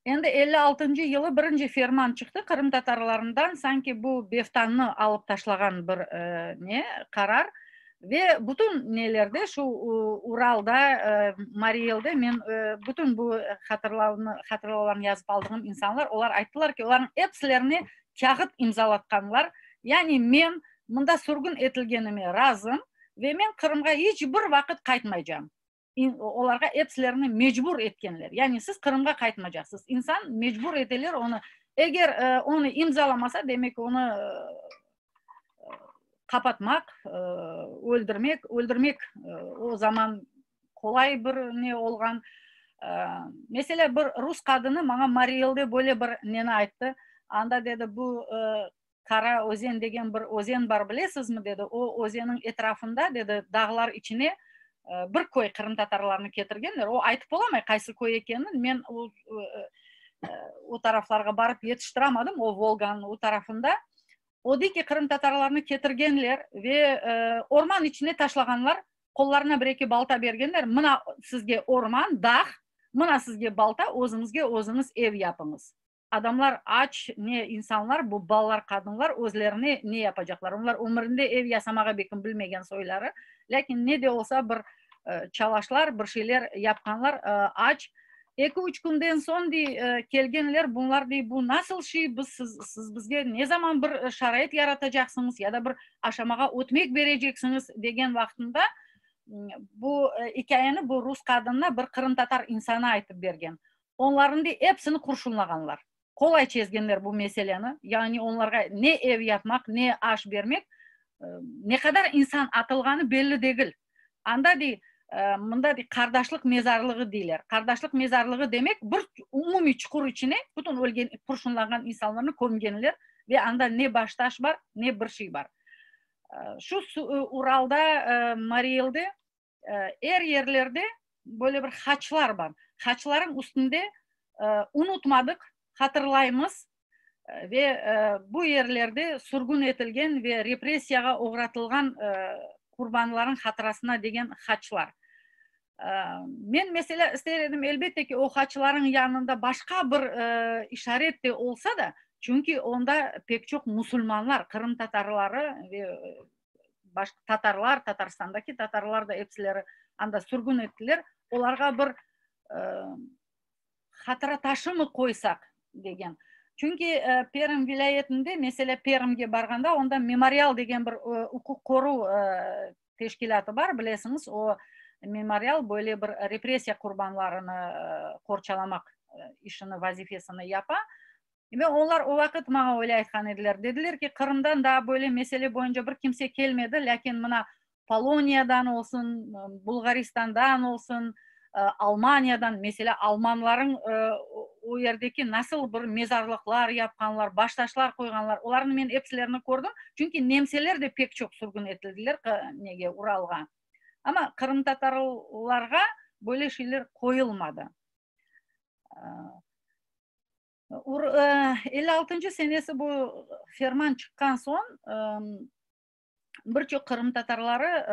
endi 56-ncı yılı birinci ferman çıqtı qırımtatarlarından, sanki bu beftannı alıp taşlağan bir ne qarar ve bütün nelerde şu Uralda, Mariy Elde men bütün bu hatırlavnı, hatırlavlarnı yazıp aldığım insanlar, olar ayttılar ki, olarnıñ episilerine kâğıt imzalatqanlar, yani men mında sürgün etilgenime razım ve men Qırımğa iç bir vaqıt qaytmaycam. Olarğa episilerini mecbur etkenler. Yani siz Qırımğa qaytmacaqsız. İnsan mecbur eteler onı. Eger onı imzalamasa, demek onı qapatmaq, öldürmek, öldürmek o zaman qolay bir ne olğan. Meselâ, bir rus qadını maña Mariy Elde böyle bir neni ayttı. Anda dedi, bu Qara özen degen bir özen bar, bilesizmi? dedi. O özenniñ etrafında, dedi, dağlar içine bir köy qırımtatarlarnı ketirgenler. O aytıp olamay qaysı köy ekenini. Men o, o taraflarğa barıp yetiştiramadım, o Volganıñ o tarafında. O dey ki, qırımtatarlarnı ketirgenler ve orman içine taşlağanlar, qollarına bir-eki balta bergenler, mına sizge orman, dağ, mına sizge balta, özüñizge özüñiz ev yapıñız. Adamlar aç, ne insanlar, bu balalar, qadınlar özlerine ne yapacaqlar? Onlar ömürinde ev yasamağa belkim bilmegen soyları, lâkin ne de olsa bir çalaşlar, bir şeyler yapqanlar, aç. Eki-üç künden soñ, dey, kelgenler, bunlar, dey, bu nasıl şey, biz siz, siz bizge ne zaman bir şarait yaratacaqsıñız ya da bir aşamağa ötmek bereceksiñiz degen vaqtında, bu ikâyeni bu rus qadınına bir qırımtatar insanı aytıp bergen. Onlarnıñ de epsini qurşunlağanlar. Qolay çezgenler bu meseleni, yani onlarğa ne ev yapmaq, ne aş bermek, ne qadar insan atılğanı belli degil. Anda dey, mında dey, qardaşlıq mezarlığı deyler. Qardaşlıq mezarlığı demek, bir umumiy çuqur içine bütün ölgen, qurşunlanğan insanlarnı kömgenler ve anda ne baştaş bar, ne bir şey bar. Şu Uralda, Mariy Elde er yerlerde böyle bir haçlar bar. Haçlarıñ üstünde unutmadıq, hatırlaymız ve bu yerlerde sürgün etilgen ve repressiyağa oğratılğan qurbanlarıñ hatırasına degen haçlar. Men, meselâ, ister edim, elbette ki, o haçlarıñ yanında başqa bir işaret de olsa da, çünki onda pek çoq musulmanlar, qırımtatarları ve baş tatarlar, Tatarstandaki tatarlar da episileri anda sürgün ettiler, olarğa bir hatıra taşımı qoysaq degen. Çünki Perm vilâyetinde, meselâ, Permge barğanda, onda Memorial degen bir uquqqoruv teşkilâtı bar, bilesiñiz, o Memorial böyle bir repressiya qurbanlarını qorçalamaq işini, vazifesini yapa. Ve onlar o vaqıt maña öyle aytqan ediler. Dediler ki, Qırımdan daa böyle mesele boyunca bir kimse kelmedi, lâkin mına Poloniyadan olsun, Bulğaristandan olsun, Almaniyadan, meselâ, almanlarıñ o yerdeki nasıl bir mezarlıqlar yapqanlar, baştaşlar qoyğanlar, olarnı men episilerini kördim, çünki nemseler de pek çoq sürgün etildiler nege, Uralğa. Amma qırımtatarlarğa böyle şeyler qoyulmadı. 56-ncı senesi bu ferman çıqqan soñ bir çoq qırımtatarları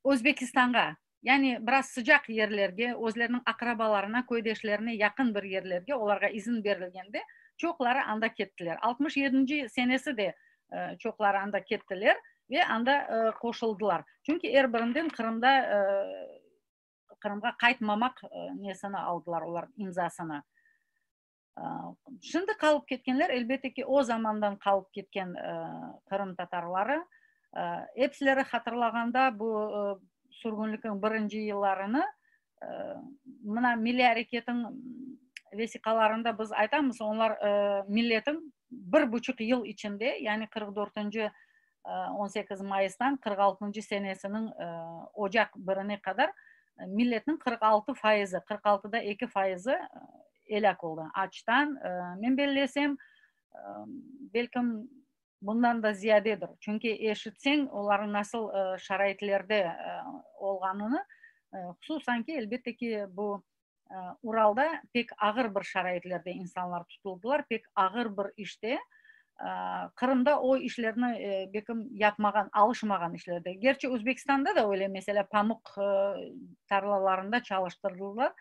Özbekistanğa, yani biraz sıcaq yerlerge, özleriniñ aqrabalarına, köydeşlerine yaqın bir yerlerge olarğa izin berilgende çoqları anda kettiler. 67-nci senesi de. Çoqları anda kettiler ve anda qoşuldılar. Çünki er birinden Qırımda Qırımğa qaytmamaq nesini aldılar olar, imzasını. Şimdi qalıp ketkenler, elbette ki, o zamandan qalıp ketken qırımtatarları, episileri hatırlağanda bu sürgünlikniñ birinci yıllarını, mına milliy areketiñ vesiqalarında biz aytamız, onlar milletiñ bir buçuq yıl içinde, yani qırq dörtünci 18 mayıstan 46-ncı senesiniñ ocaq birine qadar milletniñ 46 fayızı, 46-da 2 fayızı elâk oldı açtan. Men bellesem, belkim, bundan da ziyadedir. Çünki eşitseñ, olarnıñ nasıl şaraitlerde olğanını, hususan ki, elbette ki, bu Uralda pek ağır bir şaraitlerde insanlar tutuldılar, pek ağır bir işte. Qırımda o işlerni bekim yapmağan, alışmağan işlerde. Gerçi Özbekistanda da öyle, meselâ, pamuq tarlalarında çalıştırdılar.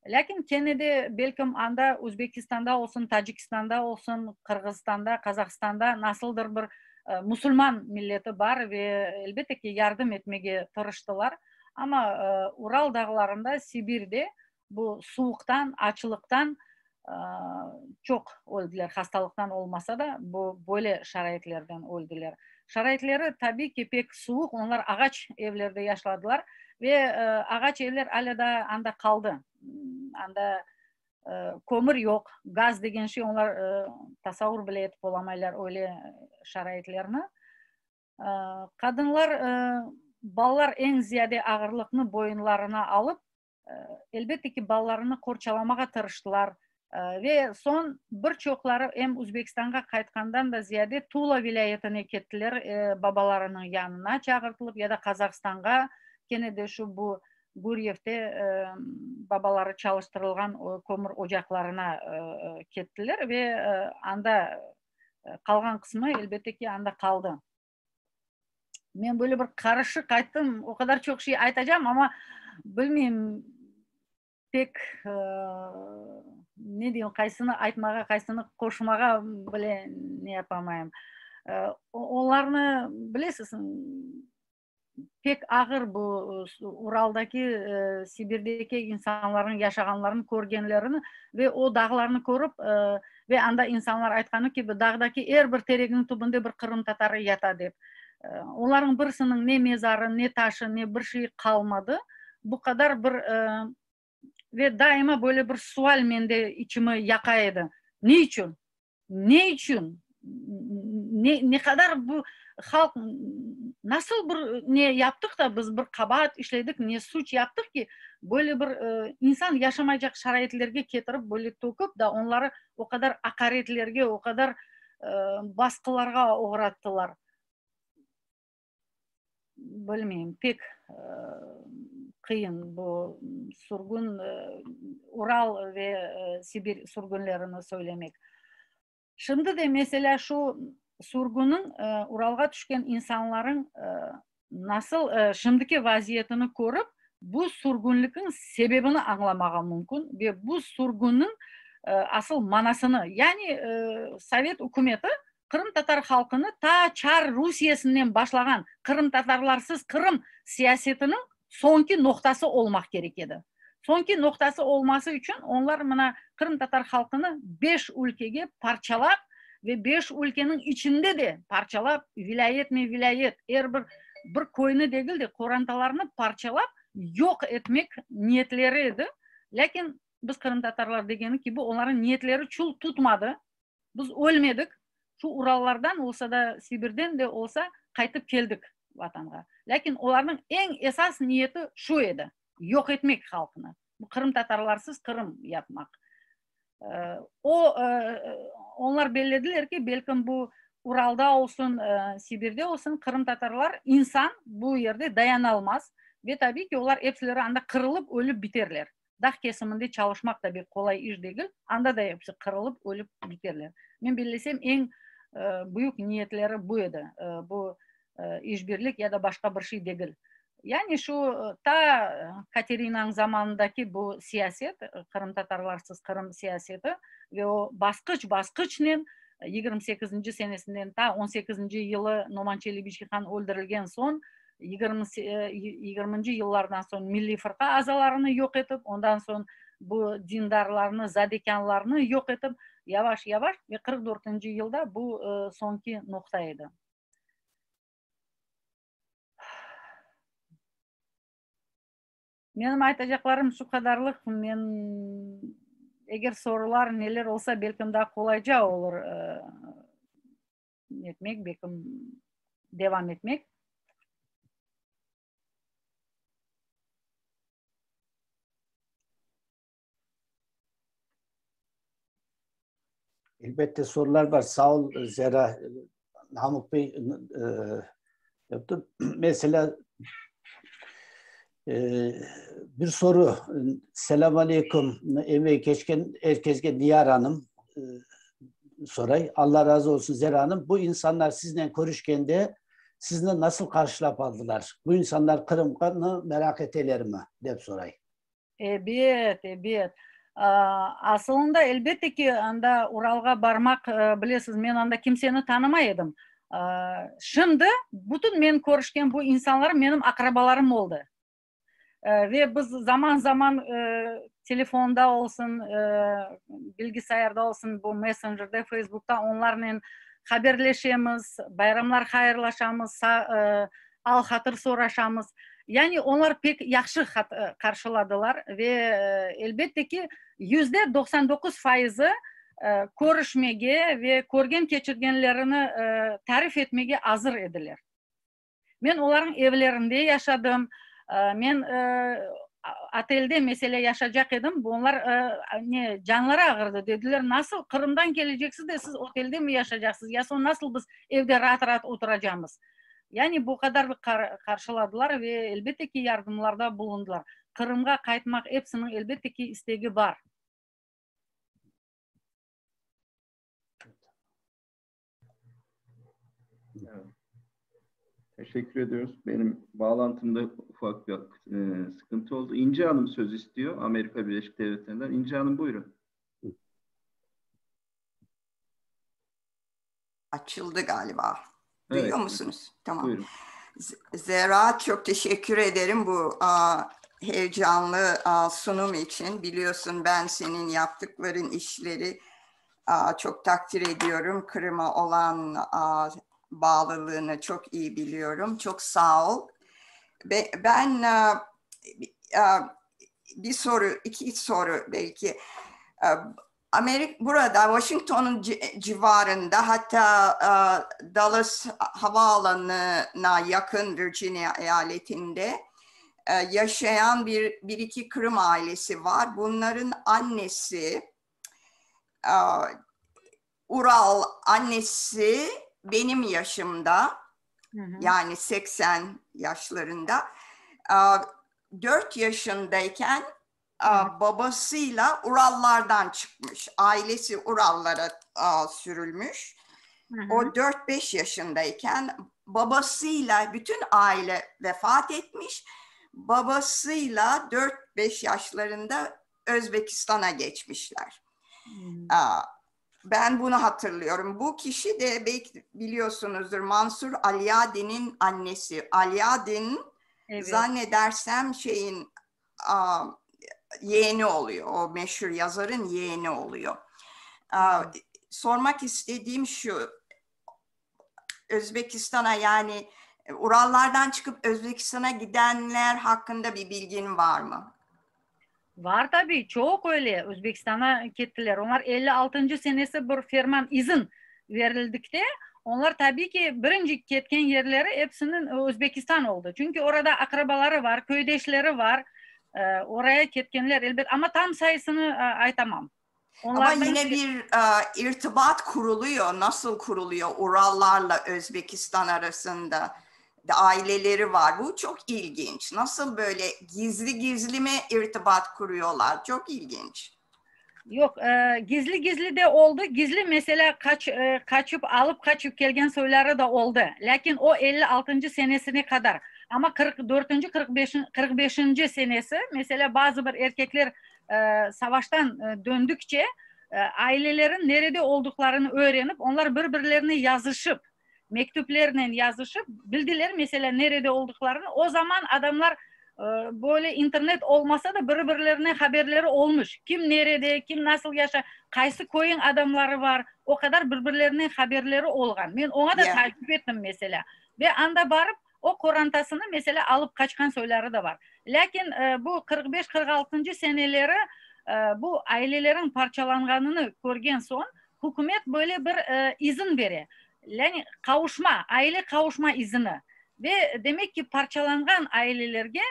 Lâkin kene de, belkim, anda Özbekistanda olsun, Tacikistanda olsun, Qırğızistanda, Qazahistanda nasıldır bir musulman milleti bar ve, elbette ki, yardım etmege tırıştılar. Amma Ural dağlarında, Sibirde bu suvuqtan, açlıqtan çoq öldiler, hastalıqtan olmasa da, bu böyle şaraitlerden öldiler. Şaraitleri, tabiy ki, pek suvuq, onlar ağaç evlerde yaşladılar ve ağaç evler alâ daa anda qaldı. Anda kömür yoq, gaz degen şey, onlar tasavur bile etip olamaylar öyle şaraitlerni. Qadınlar, balalar eñ ziyade ağırlıqnı boyunlarına alıp, elbette ki, balalarını qorçalamağa tırıştılar. Ve soñ bir çoqları em Özbekistanğa qaytqandan da ziyade Tula vilâyetine kettiler, babalarınıñ yanına çağırtılıp, ya da Qazahistanğa, kene de şu bu Guryevte babaları çalıştırılğan kömür ocaqlarına kettiler ve anda qalğan qısmı, elbette ki, anda qaldı. Men böyle bir qarışıq ayttım, o qadar çoq şey aytacam, amma bilmeyim, pek, ne deyim, qaysını aytmağa, qaysını qoşmağa bile ne yapamayım. Olarnı, bilesiz, Pek ağır bu Uraldaki, Sibirdeki insanlarnıñ yaşağanlarını körgenlerini ve o dağlarnı körip, ve anda insanlar aytqanı kibi, dağdaki er bir tereginiñ tübünde bir qırımtatarı yata dep. Olarnıñ birisiniñ ne mezarı, ne taşı, ne bir şeyi qalmadı. Bu qadar bir ve daima böyle bir sual mende içimi yaqa edi, Ne içün? Ne içün? Ne, ne qadar bu halq nasıl bir ne yaptıq da biz bir qabaat işledik, ne suç yaptıq ki, böyle bir insan yaşamaycaq şaraitlerge ketirip, böyle töküp da onları o qadar aqaretlerge, o qadar basqılarğa oğrattılar. Bilmeyim, pek qıyın bu sürgün, Ural ve Sibir sürgünlerini söylemek. Şimdi de, meselâ, şu sürgüniñ, Uralğa tüşken insanlarıñ nasıl şimdiki vaziyetini körip, bu sürgünlikniñ sebebini añlamağa mümkün ve bu sürgünniñ asıl manasını, yani sovet ükümeti Qırımtatar halqını ta çar Rusiyesinden başlağan qırımtatarlarsız Qırım siyasetiniñ soñki noqtası olmaq kerek edi. Soñki noqtası olması içün onlar mına qırımtatar halqını beş ülkege parçalap ve beş ülkeniñ içinde de parçalap, vilâyetme vilâyet, er bir bir köyni degil de qorantalarnı parçalap yoq etmek niyetleri edi. Lâkin biz qırımtatarlar degeni kibi onlarnıñ niyetleri çul tutmadı. Biz ölmedik, şu Urallardan olsa da, Sibirden de olsa qaytıp keldik Vatanğa. Lâkin olarnıñ eñ esas niyeti şu edi, yoq etmek halqnı, bu qırımtatarlarsız Qırım yapmaq. O, onlar bellediler ki, belkim bu Uralda olsun, Sibirde olsun qırımtatarlar, insan bu yerde dayanalmaz ve tabiiy ki, olar epsileri anda qırılıp, ölüp biterler. Dağ kesiminde çalışmaq da bek qolay iş degil, anda da episi qırılıp, ölüp biterler. Men bellesem, eñ büyük niyetleri bu edi, bu işbirlik ya da başqa bir şey degil. Yani şu ta Katerinanıñ zamanındaki bu siyaset, qırımtatarlarsız Qırım siyaseti ve o basqıç-basqıçnen. 28 senesinden ta 18 yılı Noman Çelebicihan öldürilgen soñ, 20 yıllardan soñ Milliy Fırqa azalarını yoq etip, ondan soñ bu dindarlarnı, zadekânlarnı yoq etip, yavaş-yavaş ve 44 yılda bu soñki noqta edi. Menim aytacaqlarım şu qadarlıq. Men, eger sorular, neler olsa, belkim daa qolayca olur etmek, belkim devam etmek. Elbette sorular var. Sağ ol Zera. Namık Bey e, yaptı. Mesela e, bir soru. Selam aleyküm. Emeği keçken herkeske Niyar Hanım e, soray. Allah razı olsun Zera Hanım. Bu insanlar sizle görüşkende sizni nasıl qarşılap aldılar? Bu insanlar Qırım'nı merak eteler mi? dep soray. Ebet, ebet. Asılında, elbette ki, anda Uralğa barmaq, bilesiz, men anda kimseni tanımay edim. Şimdi bütün men körüşken bu insanlar menim aqrabalarım oldı. Ve biz zaman-zaman telefonda olsun, bilgisayarda olsun, bu messencerde, Facebookta onlarnen haberleşemiz, bayramlar hayırlaşamız, al-hatır soraşamız. Yani onlar pek yahşı qarşıladılar ve, elbette ki, 99% fayızı körüşmege ve körgen-keçirgenlerini tarif etmege azır ediler. Men olarnıñ evlerinde yaşadım. Men otelde, meselâ, yaşacaq edim, onlar ne, canları ağırdı, dediler, nasıl Qırımdan keleceksiz de, siz otelde mi yaşacaqsız, ya soñ nasıl biz evde raat-raat oturacamız? Yani bu qadar qarşıladılar ve, elbette ki, yardımlarda bulundılar. Qırımğa qaytmaq epsiniñ, elbette ki, istegi bar. Evet. Teşekkür ediyoruz. Benim bağlantımda ufak bir e, sıkıntı oldu. İnce Hanım söz istiyor Amerika Birleşik Devletleri'nden. İnce Hanım buyurun. Açıldı galiba. Evet. Duyuyor musunuz? Tamam. Buyurun. Zera çok teşekkür ederim bu a, heyecanlı a, sunum için. Biliyorsun ben senin yaptıkların işleri a, çok takdir ediyorum. Kırım'a olan a, bağlılığını çok iyi biliyorum. Çok sağ ol. Be, ben a, a, bir soru, iki soru belki. Amerika burada Washington'un civarında hatta Dallas havaalanına yakın Virginia eyaletinde yaşayan bir, bir iki Kırım ailesi var. Bunların annesi Ural annesi benim yaşımda hı hı. yani 80 yaşlarında 4 yaşındayken babasıyla Urallardan çıkmış. Ailesi Urallara sürülmüş. Hı hı. O 4-5 yaşındayken babasıyla bütün aile vefat etmiş. Babasıyla 4-5 yaşlarında Özbekistan'a geçmişler. Hmm. Ben bunu hatırlıyorum. Bu kişi de belki biliyorsunuzdur Mansur Alyadi'nin annesi. Alyadin evet. zannedersem şeyin yeğeni oluyor. O meşhur yazarın yeğeni oluyor. Sormak istediğim şu. Özbekistan'a yani Urallardan çıkıp Özbekistan'a gidenler hakkında bir bilgin var mı? Var tabi, çoq öyle Özbekistan'a kettiler. Onlar 56-ncı senesi bir ferman, izin verildikte, onlar tabi ki birinci ketken yerleri epsiniñ Özbekistan oldı. Çünki orada aqrabaları var, köydeşleri var. Oraya ketkenler elbet, amma tam sayısını aytamam. Ama yine bir irtibat kuruluyor. Nasıl kuruluyor Urallarla Özbekistan arasında? Aileleri var. Bu çok ilginç. Nasıl böyle gizli gizli mi irtibat kuruyorlar? Çok ilginç. Yoq, gizli-gizli de oldı. Gizli, meselâ, qaç, qaçıp, alıp qaçıp kelgen soyları da oldı. Lâkin o 56-ncı senesine qadar. Amma 44-nci, 45, 45-nci senesi, meselâ, bazı bir erkekler savaştan döndükçe, Ailelerin nerede olduqlarını öğrenip, onlar bir-birlerine yazışıp, mektüplernen yazışıp, bildiler, meselâ, nerede olduqlarını. O zaman adamlar böyle internet olmasa da, biri-birlerine haberleri olmuş. Kim nerede, kim nasıl yaşay, qaysı köyüñ adamları var, o qadar bir-birlerinen haberleri olğan. Men oña da taacip ettim, meselâ. Ve anda barıp, o qorantasını, meselâ, alıp qaçqan soyları da bar. Lâkin bu 45, 46-ncı seneleri bu aileleriñ parçalanğanını körgen soñ, hükümet böyle bir izin bere, yani qavuşma, aile qavuşma izini. Ve demek ki, parçalanğan ailelerge,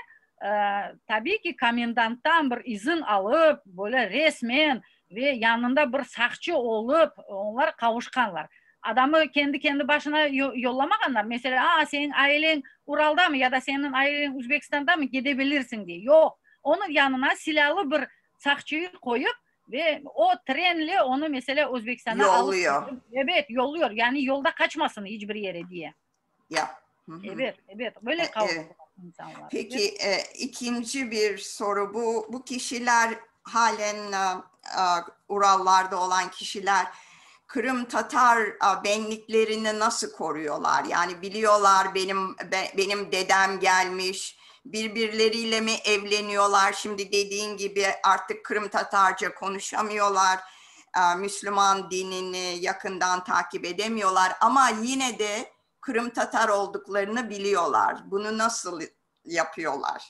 tabiiy ki, komendanttan bir izin alıp, böyle resmen ve yanında bir saqçı olıp, onlar qavuşqanlar. Adamı kendi-kendi başına yollamağanlar, meselâ, a, seniñ aileñ Uraldamı ya da seniñ aileñ Üzbekistandamı, kete bilirsiñ diye. Yoq, onıñ yanına silâlı bir saqçıyı qoyıp ve o trenle onı, meselâ, Özbekistanğa alıp Yolluyor. Ebet, yolluyor, yani yolda qaçmasın iç bir yere diye. Ya. Ebet, ebet, böyle qavuştılar insanlar. Peki, ikinci bir soru, bu, bu kişiler halen Urallarda olan kişiler Kırım Tatar benliklerini nasıl koruyorlar? Yani biliyorlar benim benim dedem gelmiş, birbirleriyle mi evleniyorlar? Şimdi dediğin gibi artık Kırım Tatarca konuşamıyorlar, Müslüman dinini yakından takip edemiyorlar ama yine de Kırım Tatar olduklarını biliyorlar. Bunu nasıl yapıyorlar?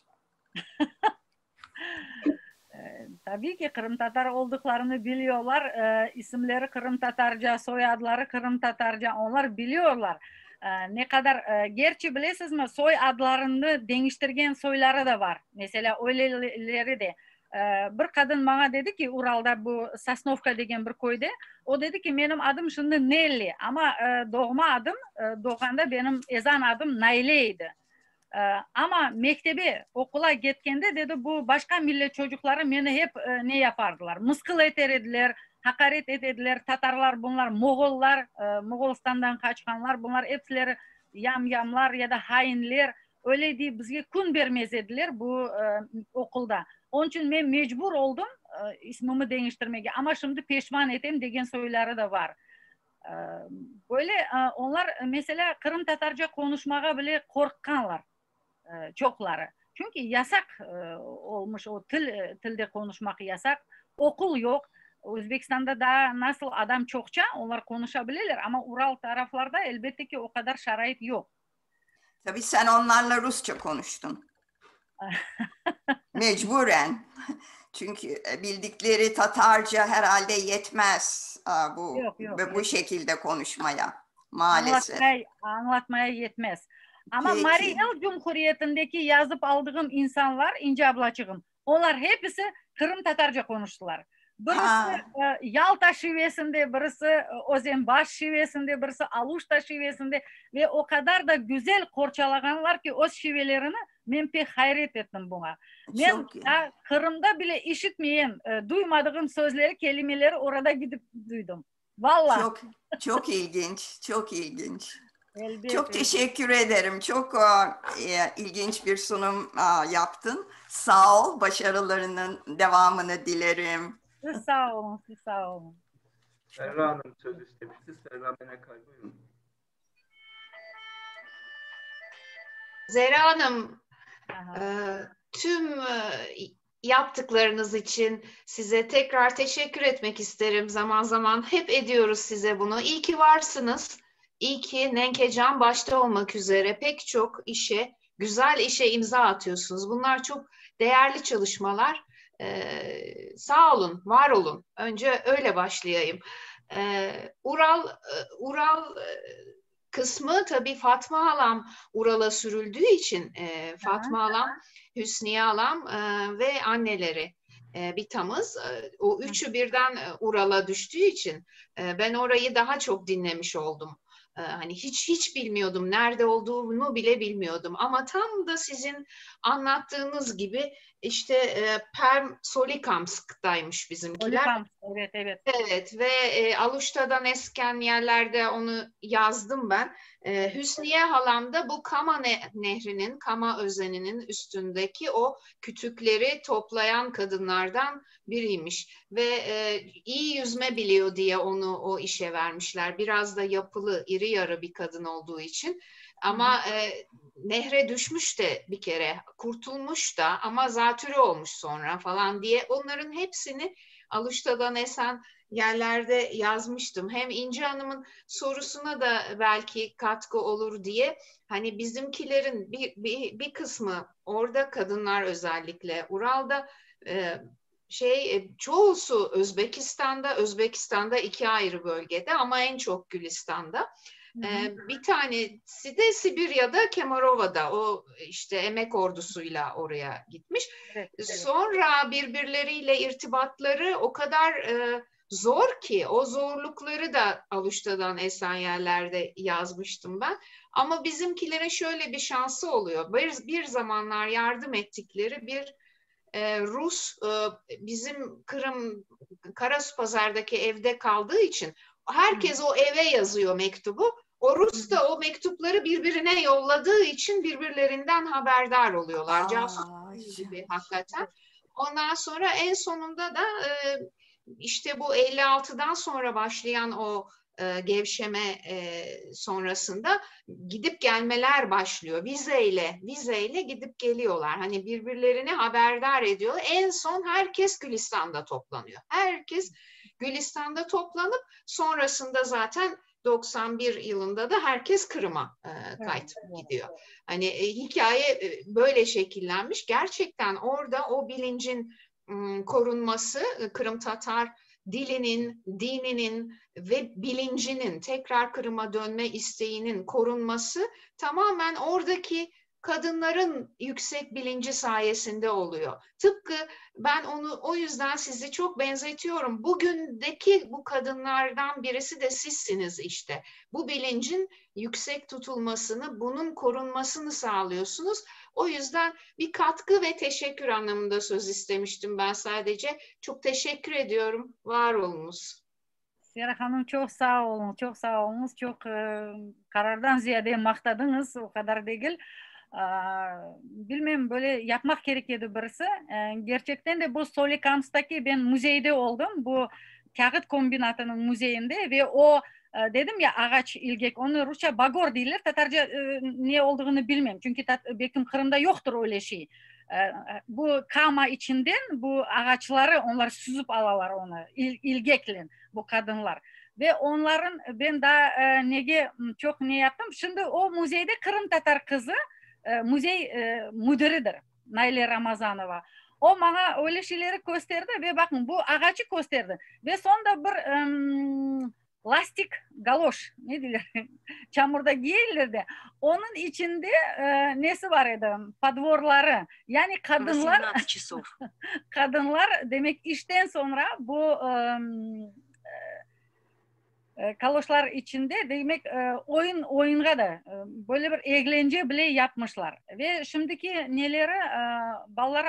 Tabiiy ki, qırımtatar olduqlarını biliyorlar, isimleri qırımtatarca, soyadları qırımtatarca, onlar biliyorlar. Ne qadar, gerçi bilesizmi, soy adlarını deñiştirgen soyları da bar, meselâ, öyleleri de. Bir qadın maña dedi ki, Uralda bu Sosnovka degen bir köyde, o dedi ki, menim adım şimdi Nelli, amma doğma adım, doğğanda benim ezan adım Nayle edi. Amma mektebe, oqula ketkende, dedi, bu başqa millet çocuqları meni hep ne yapardılar, mısqıl eter ediler, haqaret etediler, tatarlar bunlar, moğollar, Moğolistandan qaçqanlar, bunlar epsileri yam-yamlar ya da hainler, öyle deyip bizge kün bermez ediler bu oqulda. Onıñ içün men mecbur oldım ismimi deñiştirmege, amma şimdi peşman etem degen soyları da bar. Böyle onlar, meselâ, qırımtatarca qonuşmağa bile qorqqanlar çoqları. Çünki yasaq olmuş o til, tilde qonuşmaq yasaq, oqul yoq. Özbekistanda daa nasıl adam çoqça, onlar qonuşa bileler, amma Ural taraflarda, elbette ki, o qadar şarait yoq. Tabii sen onlarla Rusça konuştun. Mecburen. Çünkü bildikleri Tatarca herhalde yetmez bu yoq, yoq, bu şekilde konuşmaya maalesef. Añlatmaya, añlatmaya yetmez. Amma Peki. Mari El Cumhuriyetindeki yazıp aldığım insanlar, İnci ablaçığım, olar hepisi qırımtatarca qonuştılar. Birisi Yalta şivesinde, birisi Özenbaş şivesinde, birisi Aluşta şivesinde ve o qadar da güzel qorçalağanlar ki, öz şivelerini, men pek hayret ettim buña. Men daa Qırımda bile işitmeyen, duymadığım sözleri, kelimeleri orada gidip duydım. Valla. Çoq, çoq ilginç, çoq ilginç. Elbette. Çok teşekkür ederim. Çok ilginç bir sunum yaptın. Sağ ol. Başarılarının devamını dilerim. Siz sağ olun, siz sağ olun. Serra Hanım söz istemişti. Serra Menekay buyurun. Zera Hanım, tüm yaptıklarınız için size tekrar teşekkür etmek isterim. Zaman zaman hep ediyoruz size bunu. İyi ki varsınız. İyi ki Nenkecan başta olmak üzere pek çok işe, güzel işe imza atıyorsunuz. Bunlar çok değerli çalışmalar. Ee, sağ olun, var olun. Önce öyle başlayayım. Ee, Ural, Ural kısmı tabii Fatma halam Ural'a sürüldüğü için e, Fatma halam, Hüsniye halam e, ve anneleri e, bir tamız. E, o üçü birden Ural'a düştüğü için e, ben orayı daha çok dinlemiş oldum. E, hani hiç hiç bilmiyordum nerede olduğunu bile bilmiyordum ama tam da sizin anlattığınız gibi. İşte e, Perm Solikamsk'taymış bizimkiler. Solikamsk, evet, evet. Evet ve e, Aluşta'dan esken yerlerde onu yazdım ben. E, Hüsniye halam da bu Kama Nehri'nin, Kama Özeni'nin üstündeki o kütükleri toplayan kadınlardan biriymiş. Ve e, iyi yüzme biliyor diye onu o işe vermişler. Biraz da yapılı, iri yarı bir kadın olduğu için. Ama e, nehre düşmüş de bir kere, kurtulmuş da ama zatürre olmuş sonra falan diye onların hepsini Aluşta'dan esen yerlerde yazmıştım. Hem İnci Hanım'ın sorusuna da belki katkı olur diye hani bizimkilerin bir, bir, bir kısmı orada kadınlar özellikle Ural'da e, şey e, çoğusu Özbekistan'da, Özbekistan'da iki ayrı bölgede ama en çok Gülistan'da. Ee, bir tanesi de Sibirya'da Kemerova'da o işte emek ordusuyla oraya gitmiş. Evet, evet. Sonra birbirleriyle irtibatları o kadar e, zor ki o zorlukları da Aluşta'dan esen yerlerde yazmıştım ben. Ama bizimkilerin şöyle bir şansı oluyor. Bir, bir zamanlar yardım ettikleri bir e, Rus e, bizim Kırım Karasupazar'daki evde kaldığı için herkes o eve yazıyor mektubu. O Rus da o mektupları birbirine yolladığı için birbirlerinden haberdar oluyorlar. Casus gibi hakikaten. Ondan sonra en sonunda da e, işte bu 56'dan sonra başlayan o e, gevşeme e, sonrasında gidip gelmeler başlıyor. Vizeyle, vizeyle gidip geliyorlar. Hani birbirlerini haberdar ediyor. En son herkes Gülistan'da toplanıyor. Herkes Gülistan'da toplanıp sonrasında zaten 91 yılında da herkes Kırım'a e, kayıt evet, gidiyor. Hani e, hikaye e, böyle şekillenmiş. Gerçekten orada o bilincin korunması Kırım Tatar dilinin, dininin ve bilincinin tekrar Kırım'a dönme isteğinin korunması tamamen oradaki kadınların yüksek bilinci sayesinde oluyor. Tıpkı ben onu o yüzden sizi çok benzetiyorum. Bugündeki bu kadınlardan birisi de sizsiniz işte. Bu bilincin yüksek tutulmasını, bunun korunmasını sağlıyorsunuz. O yüzden bir katkı ve teşekkür anlamında söz istemiştim ben sadece. Çok teşekkür ediyorum. Var olunuz. Sera hanım çoq sağ oluñ, çoq sağ oluñız, çoq e, qarardan ziyade maqtadıñız, o qadar degil. Bilmem, böyle yapmaq kerek edi birisi. Gerçekten de bu Solikamsktaki ben müzeyde oldım, bu kâğıt kombinatınıñ müzeyinde ve o, dedim ya, ağaç ilgek, onı rusça bagor deyler, tatarca ne olduğını bilmem, çünki belkim Qırımda yoqtır öyle şey. Bu Kama içinden bu ağaçları onlar süzüp alalar onı, ilgeklen, bu qadınlar. Ve onların ben daa nege çoq ne yaptım, şimdi o müzeyde qırımtatar qızı müzey müdiridir, Nayle Ramazanova. O maña öyle şeyleri kösterdi ve baqıñ, bu ağaçı kösterdi. Ve soñ da bir lastik galoş, ne deyler, çamurda kiyeyler de, onıñ içinde nesi bar edi, podvorları, yani qadınlar, qadınlar, demek, işten soñra bu kaloşlar içinde, demek, oyun, oyunğa da, böyle bir eglence bile yapmışlar. Ve şimdiki neleri, balalar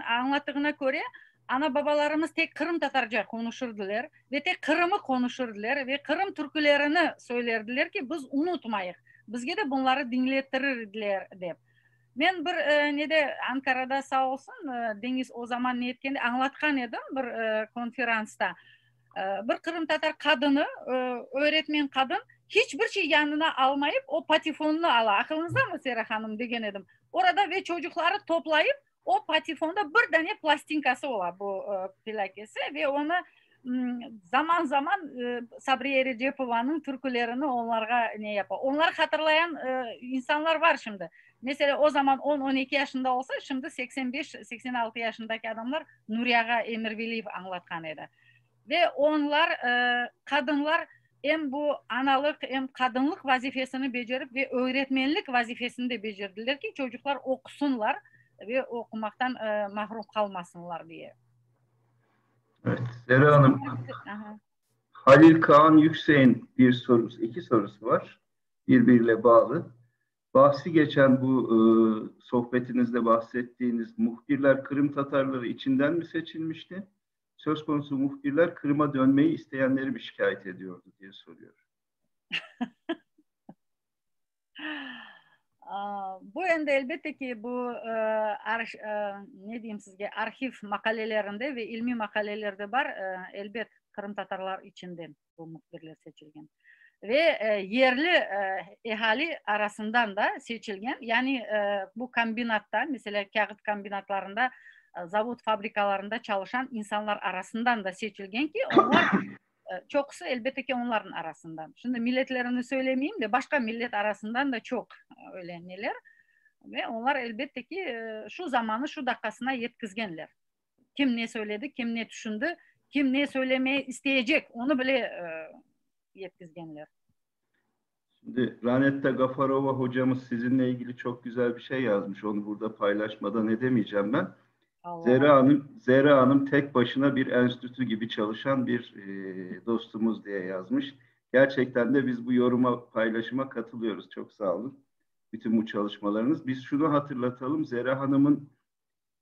añlattığına köre, Ana-babalarımız tek qırımtatarca qonuşırdıler ve tek Qırımı qonuşırdıler ve Qırım türkülerini söylerdiler ki, biz unutmayıq, bizge de bunları diñlettirirdiler dep. Men bir nede Ankarada sağ olsun Deñiz o zaman ne etkende añlatqan edim bir konferansta. Bir qırımtatar qadını, öğretmen qadın, hiç bir şey yanına almayıp, o patefonnı ala, aqılıñızdamı, Sera hanım, degen edim. Orada ve çocuqları toplayıp, O patefonda bir dane plastinkası ola bu plâkesi ve onı zaman-zaman Sabriye Erecepovanıñ türkülerini onlarğa ne yapa. Onlar hatırlayan insanlar var şimdi. Meselâ, o zaman on, 12 yaşında olsa, şimdi 85, 86 yaşındaki adamlar Nuri ağa Emirveliyev añlatqan edi. Ve onlar, qadınlar em bu analıq, em qadınlıq vazifesini becerip ve öğretmenlik vazifesini de becerdiler ki, çocuqlar oqusınlar ve oqumaqtan mahrum qalmasınlar diye. Evet, Zera Hanım, Halil Kaan Yüksek'in bir sorusu, iki sorusu var, birbiriyle bağlı. Bahsi geçen bu e, sohbetinizde bahsettiğiniz muhbirler Kırım Tatarları içinden mi seçilmişti? Söz konusu muhbirler Kırım'a dönmeyi isteyenleri mi şikayet ediyordu diye soruyor. Bu endi elbette ki, bu ne deyim sizge, arhiv maqalelerinde ve ilmiy maqalelerde bar, elbet, qırımtatarlar içinden bu mühbirler seçilgen. Ve yerli ehali arasından da seçilgen, yani bu kombinatta, meselâ, kâğıt kombinatlarında, zavod, fabrikalarında çalışan insanlar arasından da seçilgen ki, onlar Çoqusı, elbette ki, onlarnıñ arasından. Şimdi milletlerini söylemeyim de, başqa millet arasından da çoq öyle neler. Ve onlar, elbette ki, şu zamanı, şu daqqasına yetkizgenler. Kim ne söyledi, kim ne tüşündi, kim ne söylemeye isteyecek, onı bile yetkizgenler. Şimdi Ranetta Gafarova hocamız sizinle ilgili çok güzel bir şey yazmış. Onu burada paylaşmadan edemeyeceğim ben. Allah. Zehra Hanım, Zehra Hanım tek başına bir enstitü gibi çalışan bir e, dostumuz diye yazmış. Gerçekten de biz bu yoruma, paylaşıma katılıyoruz. Çok sağ olun. Bütün bu çalışmalarınız. Biz şunu hatırlatalım. Zehra Hanım'ın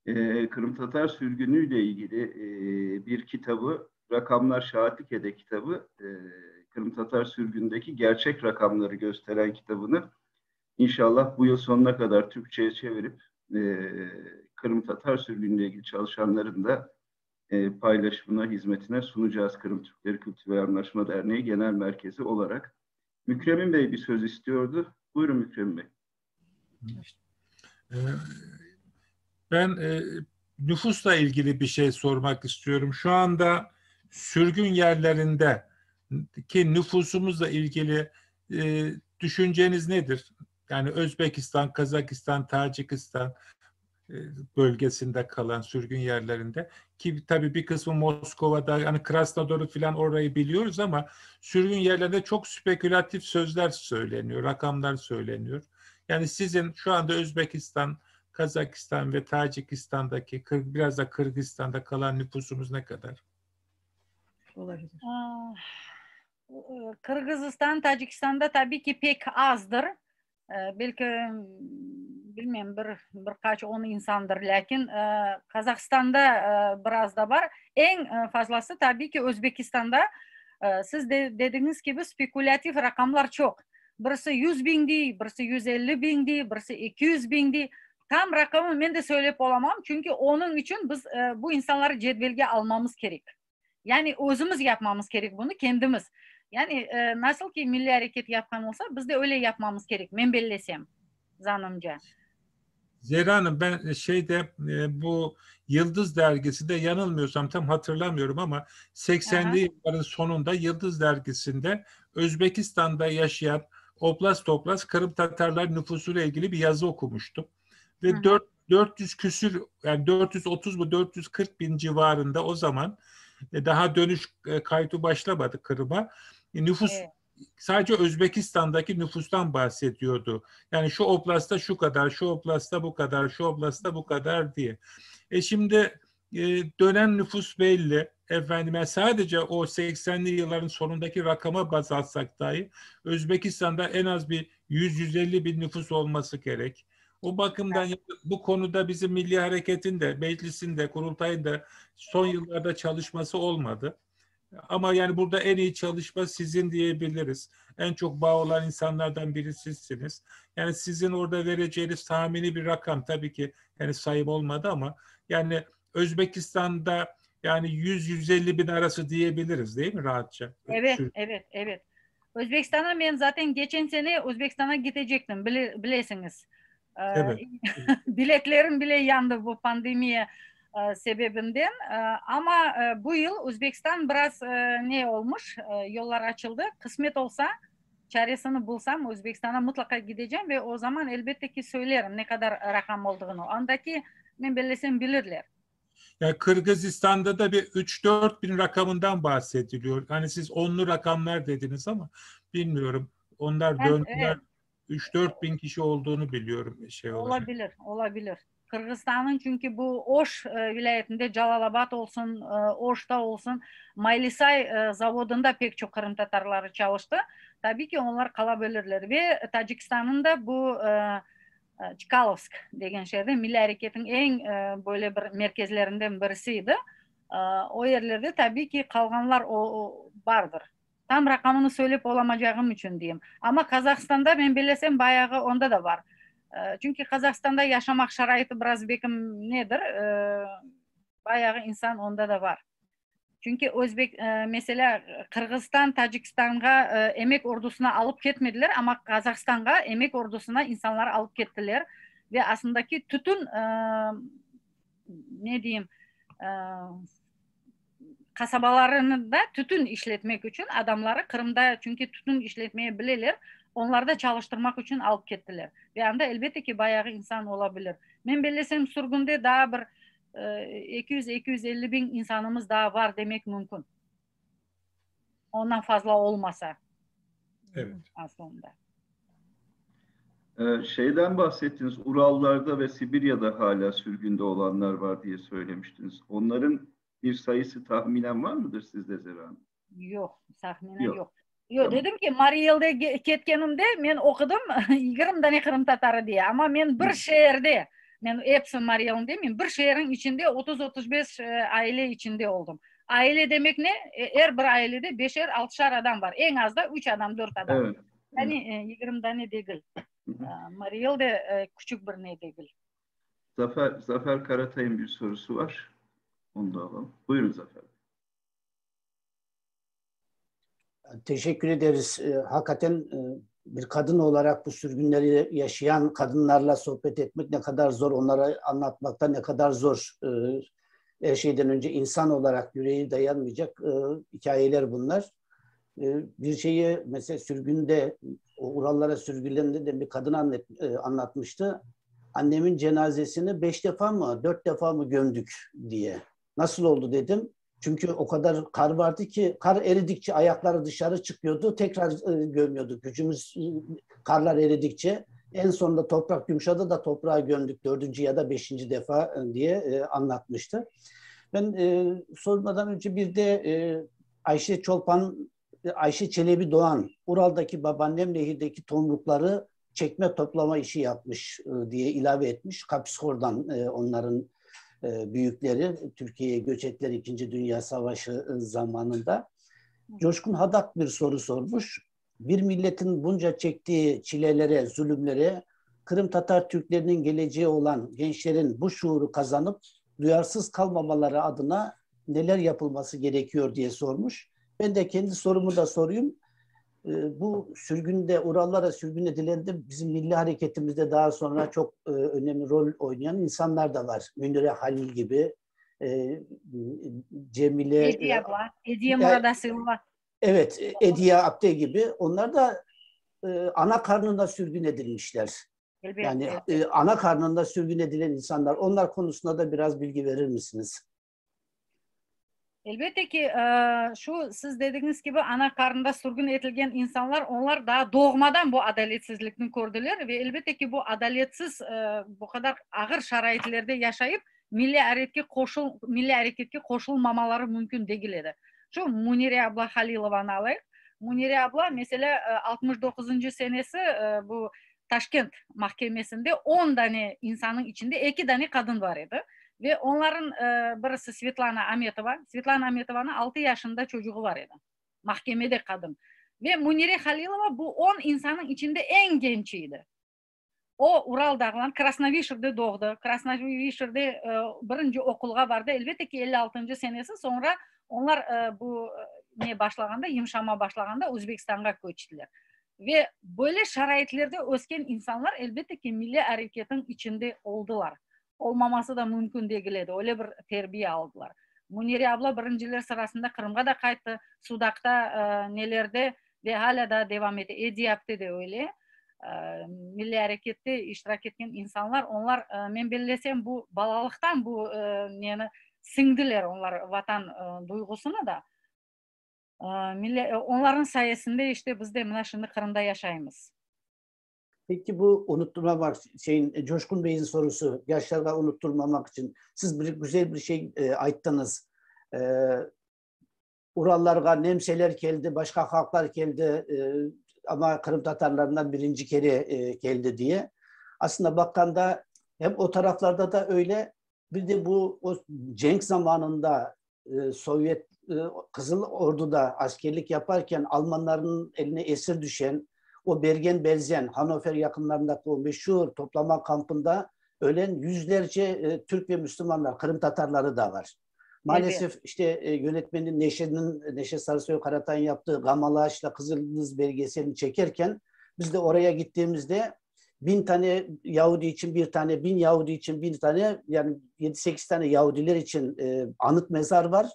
e, Kırım Tatar sürgünüyle ilgili e, bir kitabı, Rakamlar Şahitlik Ede kitabı, e, Kırım Tatar sürgündeki gerçek rakamları gösteren kitabını inşallah bu yıl sonuna kadar Türkçe'ye çevirip e, Kırım Tatar sürgünüyle ilgili çalışanların da e, paylaşımına, hizmetine sunacağız Kırım Türkleri Kültür ve Yardımlaşma Derneği Genel Merkezi olarak. Mükremin Bey bir söz istiyordu. Buyurun Mükremin Bey. Ee, ben e, nüfusla ilgili bir şey sormak istiyorum. Şu anda sürgün yerlerinde ki nüfusumuzla ilgili e, düşünceniz nedir? Yani Özbekistan, Kazakistan, Tacikistan e, bölgesinde kalan sürgün yerlerinde ki tabii bir kısmı Moskova'da yani Krasnodar'ı falan orayı biliyoruz ama sürgün yerlerinde çok spekülatif sözler söyleniyor, rakamlar söyleniyor. Yani sizin şu anda Özbekistan, Kazakistan ve Tacikistan'daki biraz da Kırgızistan'da kalan nüfusumuz ne kadar? Olabilir. Kırgızistan, Tacikistan'da tabii ki pek azdır. Belki bilmem bir bir qaç on insandır, lâkin Qazahistan'da biraz da bar. Eñ fazlası tabii ki Özbekistanda. Siz de dediñiz kibi spekülâtiv raqamlar çoq. Birisi 100 biñ dey, birisi 150 biñ dey, birisi 200 biñ dey. Tam raqamı men de söylep olamam, çünki onıñ içün biz bu insanları cedvelge almamız kerek. Yani özümiz yapmamız kerek bunı, kendimiz. Yani nasıl ki Milliy areket yapqan olsa, biz de öyle yapmamız kerek, men bellesem, zanımca. Zehra Hanım ben şeyde e, bu Yıldız dergisinde yanılmıyorsam tam hatırlamıyorum ama 80'li yılların sonunda Yıldız dergisinde Özbekistan'da yaşayan Oblast Oblast Kırım Tatarlar nüfusuyla ilgili bir yazı okumuştum. Ve hı. 4, 400 küsür yani 430 mu 440 bin civarında o zaman e, daha dönüş e, kaydı başlamadı Kırım'a. E, nüfus evet. sadece Özbekistan'daki nüfustan bahsediyordu. Yani şu oblasta şu kadar, şu oblasta bu kadar, şu oblasta bu kadar diye. E şimdi e, dönen nüfus belli. Efendim yani sadece o 80'li yılların sonundaki rakama baz alsak dahi Özbekistan'da en az bir 100-150 bin nüfus olması gerek. O bakımdan bu konuda bizim Milli Hareket'in de, meclisin de, kurultayın da son yıllarda çalışması olmadı. Ama yani burada en iyi çalışma sizin diyebiliriz. En çok bağ olan insanlardan biri sizsiniz. Yani sizin orada vereceğiniz tahmini bir rakam tabii ki yani sayım olmadı ama yani Özbekistan'da yani 100-150 bin arası diyebiliriz değil mi rahatça? Evet, evet, evet. Özbekistan'a men zaten geçen sene Özbekistan'a gidecektim bile, bilesiñiz. Evet. Biletlerim bile yandı bu pandemiya sebebinden. Amma bu yıl Özbekistan biraz ne olmuş, yollar açıldı. Qısmet olsa, çaresini bulsam Özbekistan'a mutlaqa gideceğim ve o zaman elbette ki söylerim ne qadar raqam olduğını. Andaki men bellesem bilirler. Ya Kırgızistan'da da bir 3-4 bin rakamından bahsediliyor. Hani siz onlu rakamlar dediniz ama bilmiyorum. Onlar döndüler. Evet. 3-4 bin kişi olduğunu biliyorum şey olarak. Olabilir, olabilir. Qırğızstannıñ çünki bu Oş vilâyetinde Calalabad olsun, Oşta olsun Maylisay zavodında pek çoq qırımtatarları çalıştı. Tabiy ki, onlar qala bilirler. Ve Tacikistannıñ da bu Çkalovsk degen şeerde milliy areketniñ eñ böyle bir merkezlerinden birisi edi. O yerlerde tabiy ki, qalğanlar bardır. Tam raqamını söylep olamacağım içün deyim. Amma Qazahstanda, men bellesem, bayağı onda da bar. Çünki Qazahstanda yaşamaq şaraiti biraz bekim nedir, bayağı insan onda da bar. Çünki özbek, meselâ, Qırğızstan Tacikistanğa emek ordusına alıp ketmediler, amma Qazahstanğa emek ordusına insanlar alıp kettiler. Ve aslındaki tütün, ne deyim, qasabalarında tütün işletmek içün adamları Qırımda, çünki tütün işletmeye bileler, onlarda çalıştırmaq içün alıp kettiler. Ve anda, elbette ki, bayağı insan ola bilir. Men bellesem, sürgünde daa bir 200-250 biñ insanımız daa bar demek mümkün. Ondan fazla olmasa. Evet. Aslında. Şeyden bahsettiniz, Urallarda ve Sibirya'da hala sürgünde olanlar var diye söylemiştiniz. Onların bir sayısı tahminen var mıdır sizde Zera Hanım? Yoq, tahminen yoq. Yoq, dedim ki, Mariy Elde ketkenimde men oqudım 20 dane qırımtatarı diye, amma men bir şeerde, men episi Mariy Elni demeyim, bir şeerniñ içinde 30-35 aile içinde oldım. Aile demek ne? Er bir ailede beşer, altışar adam bar. Eñ az da üç adam, dört adam. Evet. Yani 20 dane degil. Mariy El de küçük bir ne degil. Zafer, Zafer Karatay'ın bir sorusu var. Onu da alalım. Buyurun Zafer. Teşekkür ederiz. Hakikaten bir kadın olarak bu sürgünleri yaşayan kadınlarla sohbet etmek ne kadar zor, onlara anlatmakta ne kadar zor. Her şeyden önce insan olarak yüreği dayanmayacak hikayeler bunlar. Bir şeyi mesela sürgünde, o Urallara sürgünlerinde de bir kadın anlat, anlatmıştı. Annemin cenazesini beş defa mı, dört defa mı gömdük diye. Nasıl oldu dedim. Çünkü o kadar kar vardı ki kar eridikçe ayakları dışarı çıkıyordu. Tekrar e, gömüyorduk. Gücümüz e, karlar eridikçe. En sonunda toprak yumuşadı da toprağa gömdük dördüncü ya da beşinci defa e, diye e, anlatmıştı. Ben e, sormadan önce bir de e, Ayşe Çolpan, Ayşe Çelebi Doğan, Ural'daki babaannem nehirdeki tomrukları çekme toplama işi yapmış e, diye ilave etmiş. Kapiskor'dan e, onların e, büyükleri Türkiye'ye göç ettiler İkinci Dünya Savaşı zamanında. Coşkun Hadak bir soru sormuş. Bir milletin bunca çektiği çilelere, zulümlere, Kırım Tatar Türklerinin geleceği olan gençlerin bu şuuru kazanıp duyarsız kalmamaları adına neler yapılması gerekiyor diye sormuş. Ben de kendi sorumu da sorayım. E, bu sürgünde, Urallara sürgün edilende bizim milli hareketimizde daha sonra çok e, önemli rol oynayan insanlar da var. Münire Halil gibi, e, Cemile... Ediye abla, Ediye Muradasılova. Evet, Ediye Abde gibi. Onlar da ana karnında sürgün edilmişler. Elbette. Yani ana karnında sürgün edilen insanlar. Onlar konusunda da biraz bilgi verir misiniz? Elbette ki, şu siz dediñiz kibi, ana qarnında sürgün etilgen insanlar, onlar daa doğmadan bu adaletsizlikni kördiler ve elbette ki, bu adaletsiz, bu qadar ağır şaraitlerde yaşayıp, milliy aretke qoşul, milliy areketke qoşulmamaları mümkün degil edi. Şu Münire abla Halilovanı alayıq. Münire abla, meselâ, 69-ncı senesi bu Taşkent mahkemesinde on dane insannıñ içinde eki dane qadın bar edi. Ve onların birisi Svetlana Ametova. Svetlana Ametovanıñ altı yaşında çocuğı bar edi. Mahkemede qadın. Ve Münire Halilova bu on insannıñ içinde eñ gençi edi. O, Ural dağlan, Krasnovişerde doğdı. Krasnovişerde birinci oqulğa bardı. Elbette ki, 56-ncı senesi, soñra onlar bu ne başlağanda, yımşama başlağanda Özbekistanğa köçtiler. Ve böyle şaraitlerde ösken insanlar, elbette ki, milliy areketniñ içinde oldılar. Olmaması da mümkün degil edi, öyle bir terbiye aldılar. Münire abla birinciler sırasında Qırımğa da qayttı, Sudaqta, nelerde ve alâ daa devam ete. Ediye apte de öyle. Milliy arekette iştirak etken insanlar, onlar, men bellesem, bu balalıqtan bu neni siñdiler, onlar Vatan duyğusını da. Onlarnıñ sayesinde işte biz de mına şimdi Qırımda yaşaymız. Peki bu unutturmamaq şeyin Coşkun Bey'in sorusu yaşlarğa unutturmamaq için siz bir güzel bir şey e, ayttınız. E, Urallarğa nemseler keldi, başqa halqlar keldi, e, ama Qırım Tatarlarından birinci kere e, keldi diye. Aslında baqqanda hem o taraflarda da öyle, bir de bu o cenk zamanında e, Sovyet e, Kızıl Ordu'da askerlik yaparken Almanların eline esir düşen o Bergen-Belsen, Hannover yakınlarındaki o meşhur toplama kampında ölen yüzlerce e, Türk ve Müslümanlar, Kırım Tatarları da var. Maalesef evet. işte e, yönetmenin Neşe'nin Neşe Sarısoy Karatay'ın yaptığı Gamalaş'la Kızıldız belgeselini çekerken biz de oraya gittiğimizde 1000 tane Yahudi için bir tane, 1000 Yahudi için bir tane yani 7-8 tane Yahudiler için e, anıt mezar var.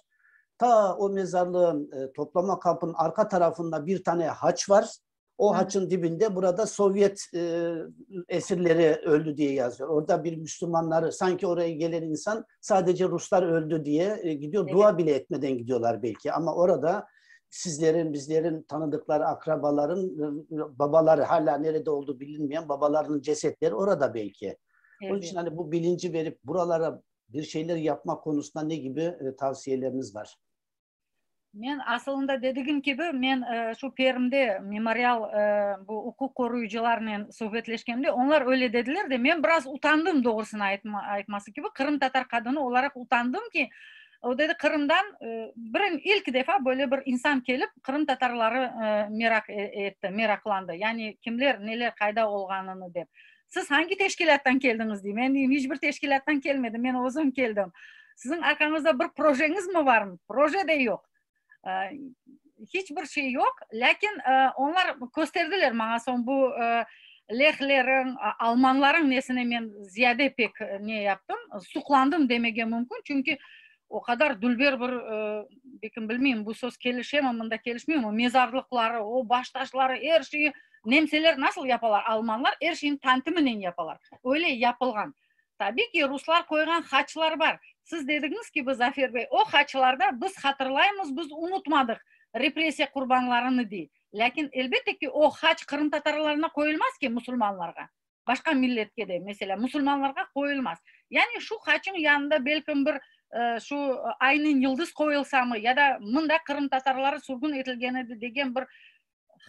Ta o mezarlığın e, toplama kampının arka tarafında bir tane haç var. O Hı. haçın dibinde burada Sovyet e, esirleri öldü diye yazıyor. Orada bir Müslümanları sanki oraya gelen insan sadece Ruslar öldü diye e, gidiyor. Evet. Dua bile etmeden gidiyorlar belki ama orada sizlerin, bizlerin tanıdıkları akrabaların e, babaları hala nerede olduğu bilinmeyen babalarının cesetleri orada belki. Evet. Onun için hani bu bilinci verip buralara bir şeyler yapma konusunda ne gibi e, tavsiyeleriniz var? Men asılında dedigim kibi, men e, şu Permde memorial e, bu uquq qoruyıcılarnen subetleşkende, onlar öyle dediler de, men biraz utandım doğrusını aytma, aytması kibi, qırımtatar qadını olaraq utandım ki, o dedi Qırımdan e, bir ilk defa böyle bir insan kelip qırımtatarları meraq etti, meraqlandı. Yani kimler, neler, qayda olğanını dep. Siz hangi teşkilâttan keldiñiz dey. Men deyim, iç bir teşkilâttan kelmedim, men özüm keldim. Siziñ arqañızda bir projeñiz mi bar? Proje de yoq. Hiç bir şey yoq. Lâkin onlar kösterdiler maña soñ bu lehleriñ, almanlarıñ nesine men ziyade pek ne yaptım, suqlandım demege mümkün. Çünki o qadar dülber bir, belkim bilmeyim, bu söz kelişemi, mında kelişmeymi, mezarlıqları, o baştaşları, er şeyi nemseler nasıl yapalar, almanlar er şeyni tantiminen yapalar. Öyle yapılğan. Tabiy ki, ruslar qoyğan haçlar bar. Siz dedigiñiz kibi, Zafer bey, o haçlarda biz hatırlaymız, biz unutmadıq repressiya qurbanlarını dey. Lâkin, elbette ki, o haç qırımtatarlarına qoyulmaz ki, musulmanlarğa, başqa milletke de, meselâ, musulmanlarğa qoyulmaz. Yani şu haçıñ yanında belkim bir şu aynen yıldız qoyulsamı, ya da mında qırımtatarları sürgün etilgen edi degen bir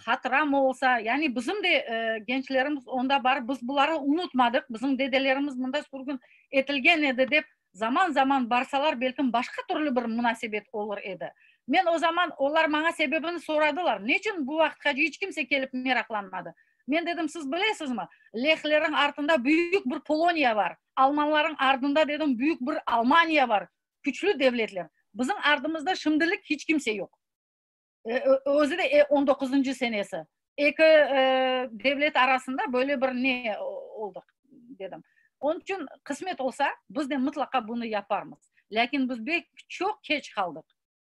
hatıramı olsa, yani bizim de gençlerimiz onda barıp, biz buları unutmadıq, bizim dedelerimiz mında sürgün etilgen edi dep, zaman-zaman barsalar, belkim başqa türlü bir munasebet olur edi. Men o zaman, olar maña sebebini soradılar, neçün bu vaqıtqace iç kimse kelip meraqlanmadı? Men dedim, siz bilesizmi, lehleriñ artında büyük bir Poloniya bar, almanlarıñ ardında, dedim, büyük bir Almaniya bar, küçlü devletler. Bizim ardımızda şimdilik hiç kimse yoq. Özü de on doquzıncı senesi. Eki devlet arasında böyle bir ne oldıq, dedim. Onıñ içün qısmet olsa, biz de mıtlaqa bunı yaparmız. Lâkin biz bek çoq keç qaldıq.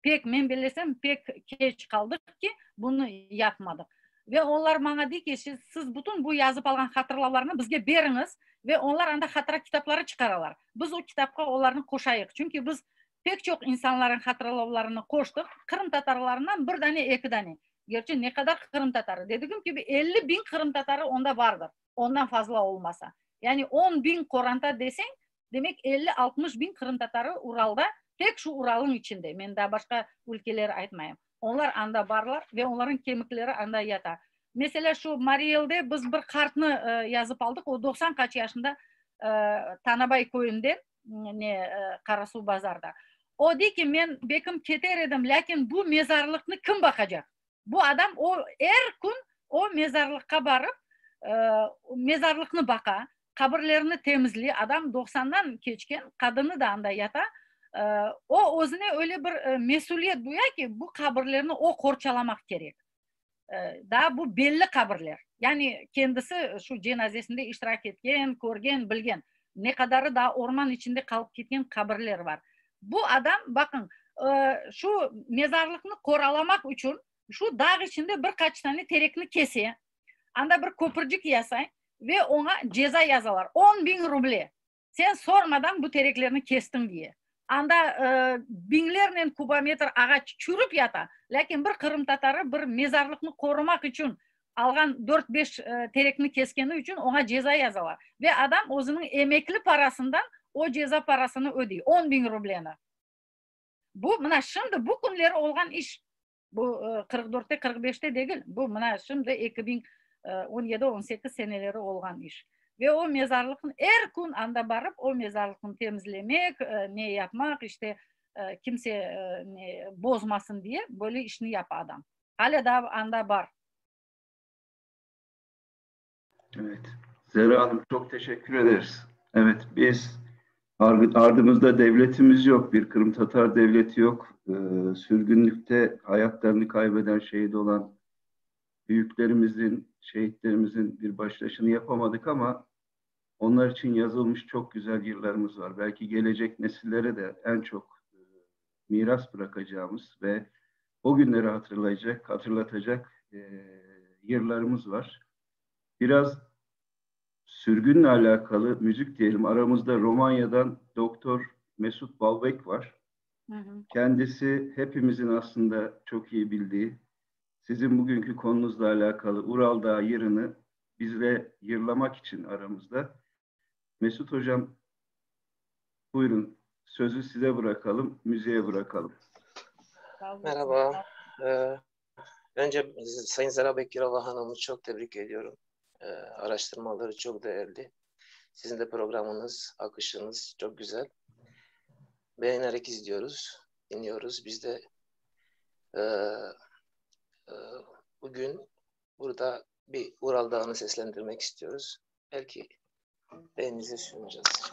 Pek, men bellesem, pek keç qaldıq ki, bunı yapmadıq. Ve onlar maña dey ki, siz bütün bu yazıp alğan hatırlavlarnı bizge beriñiz, ve onlar anda hatıra kitapları çıqaralar. Biz o kitapqa olarnı qoşayıq. Çünki biz Pek çoq insanlarnıñ hatırlavlarını qoştıq, qırımtatarlarından bir dane, eki dane. Gerçi ne qadar qırımtatarı? Dedigim kibi, 50 biñ qırımtatarı onda bardır, ondan fazla olmasa. Yani 10 biñ qoranta deseñ, demek 50-60 biñ qırımtatarı Uralda, tek şu Uralnıñ içinde, men daa başqa ülkeleri aytmayım. Onlar anda barlar ve onlarnıñ kemikleri anda yata. Meselâ, şu Mariy Elde biz bir qartnı yazıp aldıq, o 90 qaç yaşında, Tanabay köyünden, ne Qarasuvbazarda. O dey ki, men bekim keter edim, lâkin bu mezarlıqnı kim baqacaq? Bu adam o er kün o mezarlıqqa barıp, mezarlıqnı baqa, qabirlerni temizley. Adam doqsandan keçken, qadını da anda yata. O özüne öyle bir mesüliyet duya ki, bu qabirlerni o qorçalamaq kerek. Daa bu belli qabirler. Yani kendisi şu cenazesinde iştirak etken, körgen, bilgen. Ne qadarı daa orman içinde qalıp ketken qabirler bar. Bu adam, baqıñ, şu mezarlıqnı qoralamaq içün şu dağ içinde bir qaç tane terekni kese, anda bir köpürcik yasay ve oña ceza yazalar, 10 biñ ruble. Sen sormadan bu tereklerni kestiñ diye. Anda biñlernen kubometr ağaç çürüp yata, lâkin bir qırımtatarı bir mezarlıqnı qorumaq içün. Alğan dört-beş terekni keskeni içün oña ceza yazalar. Ve adam özüniñ emekli parasından o ceza parasını ödey, 10.000 rubleni. Bu, mına şimdi, bu künleri olğan iş. Bu 44-te, 45-te degil, bu mına şimdi 2017, 18 seneleri olğan iş. Ve o mezarlıqnı er kün anda barıp, o mezarlıqnı temizlemek, ne yapmaq, işte, kimse ne bozmasın diye, böyle işni yapa adam. Alâ daa anda bar. Evet. Zera Hanım çok teşekkür ederiz. Evet biz ardımızda devletimiz yok, bir Kırım Tatar devleti yok. Ee, sürgünlükte hayatlarını kaybeden şehit olan büyüklerimizin, şehitlerimizin bir başlaşını yapamadık ama onlar için yazılmış çok güzel yıllarımız var. Belki gelecek nesillere de en çok e, miras bırakacağımız ve o günleri hatırlayacak, hatırlatacak e, yıllarımız var. Biraz sürgünle alakalı müzik diyelim. Aramızda Romanya'dan Doktor Mesut Balbek var. Hı hı. Kendisi hepimizin aslında çok iyi bildiği, sizin bugünkü konunuzla alakalı Ural Dağı yırını bizle yırlamak için aramızda. Mesut Hocam buyurun sözü size bırakalım, müziğe bırakalım. Merhaba. Ee, önce Sayın Zera Bekirova Hanım'ı çok tebrik ediyorum. Ee, araştırmaları çok değerli. Sizin de programınız, akışınız çok güzel. Beğenerek izliyoruz, dinliyoruz. Biz de e, e, bugün burada bir Ural Dağı'nı seslendirmek istiyoruz. Belki beğeninize sunacağız.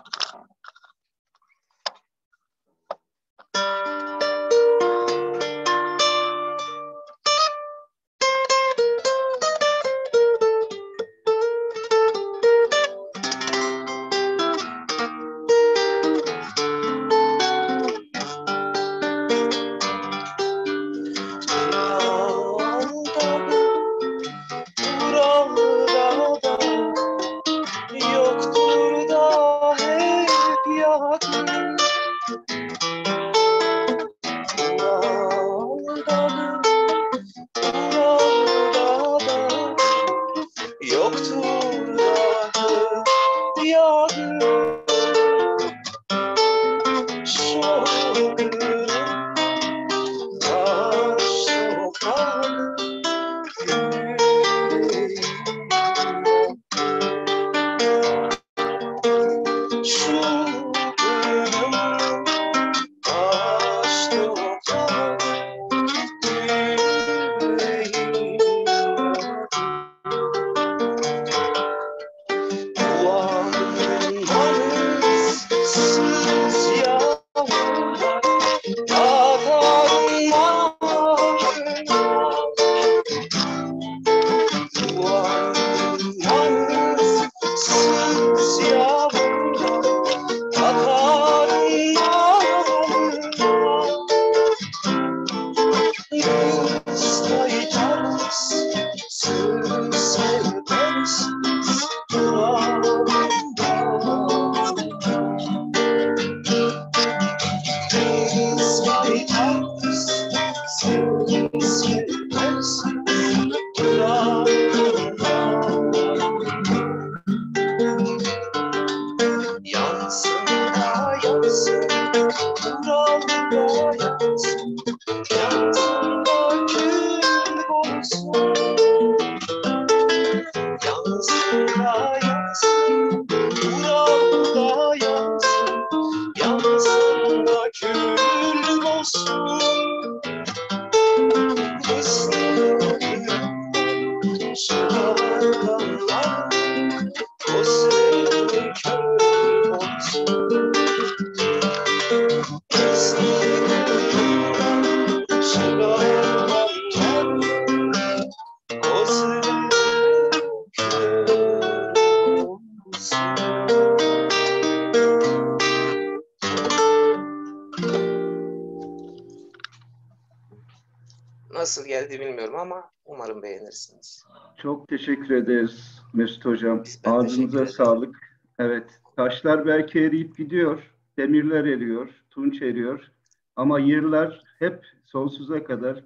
Nasıl geldi bilmiyorum ama umarım beğenirsiniz. Çok teşekkür ederiz Mesut Hocam. Ağzınıza sağlık. Evet, taşlar belki eriyip gidiyor, demirler eriyor, tunç eriyor. Ama yırlar hep sonsuza kadar.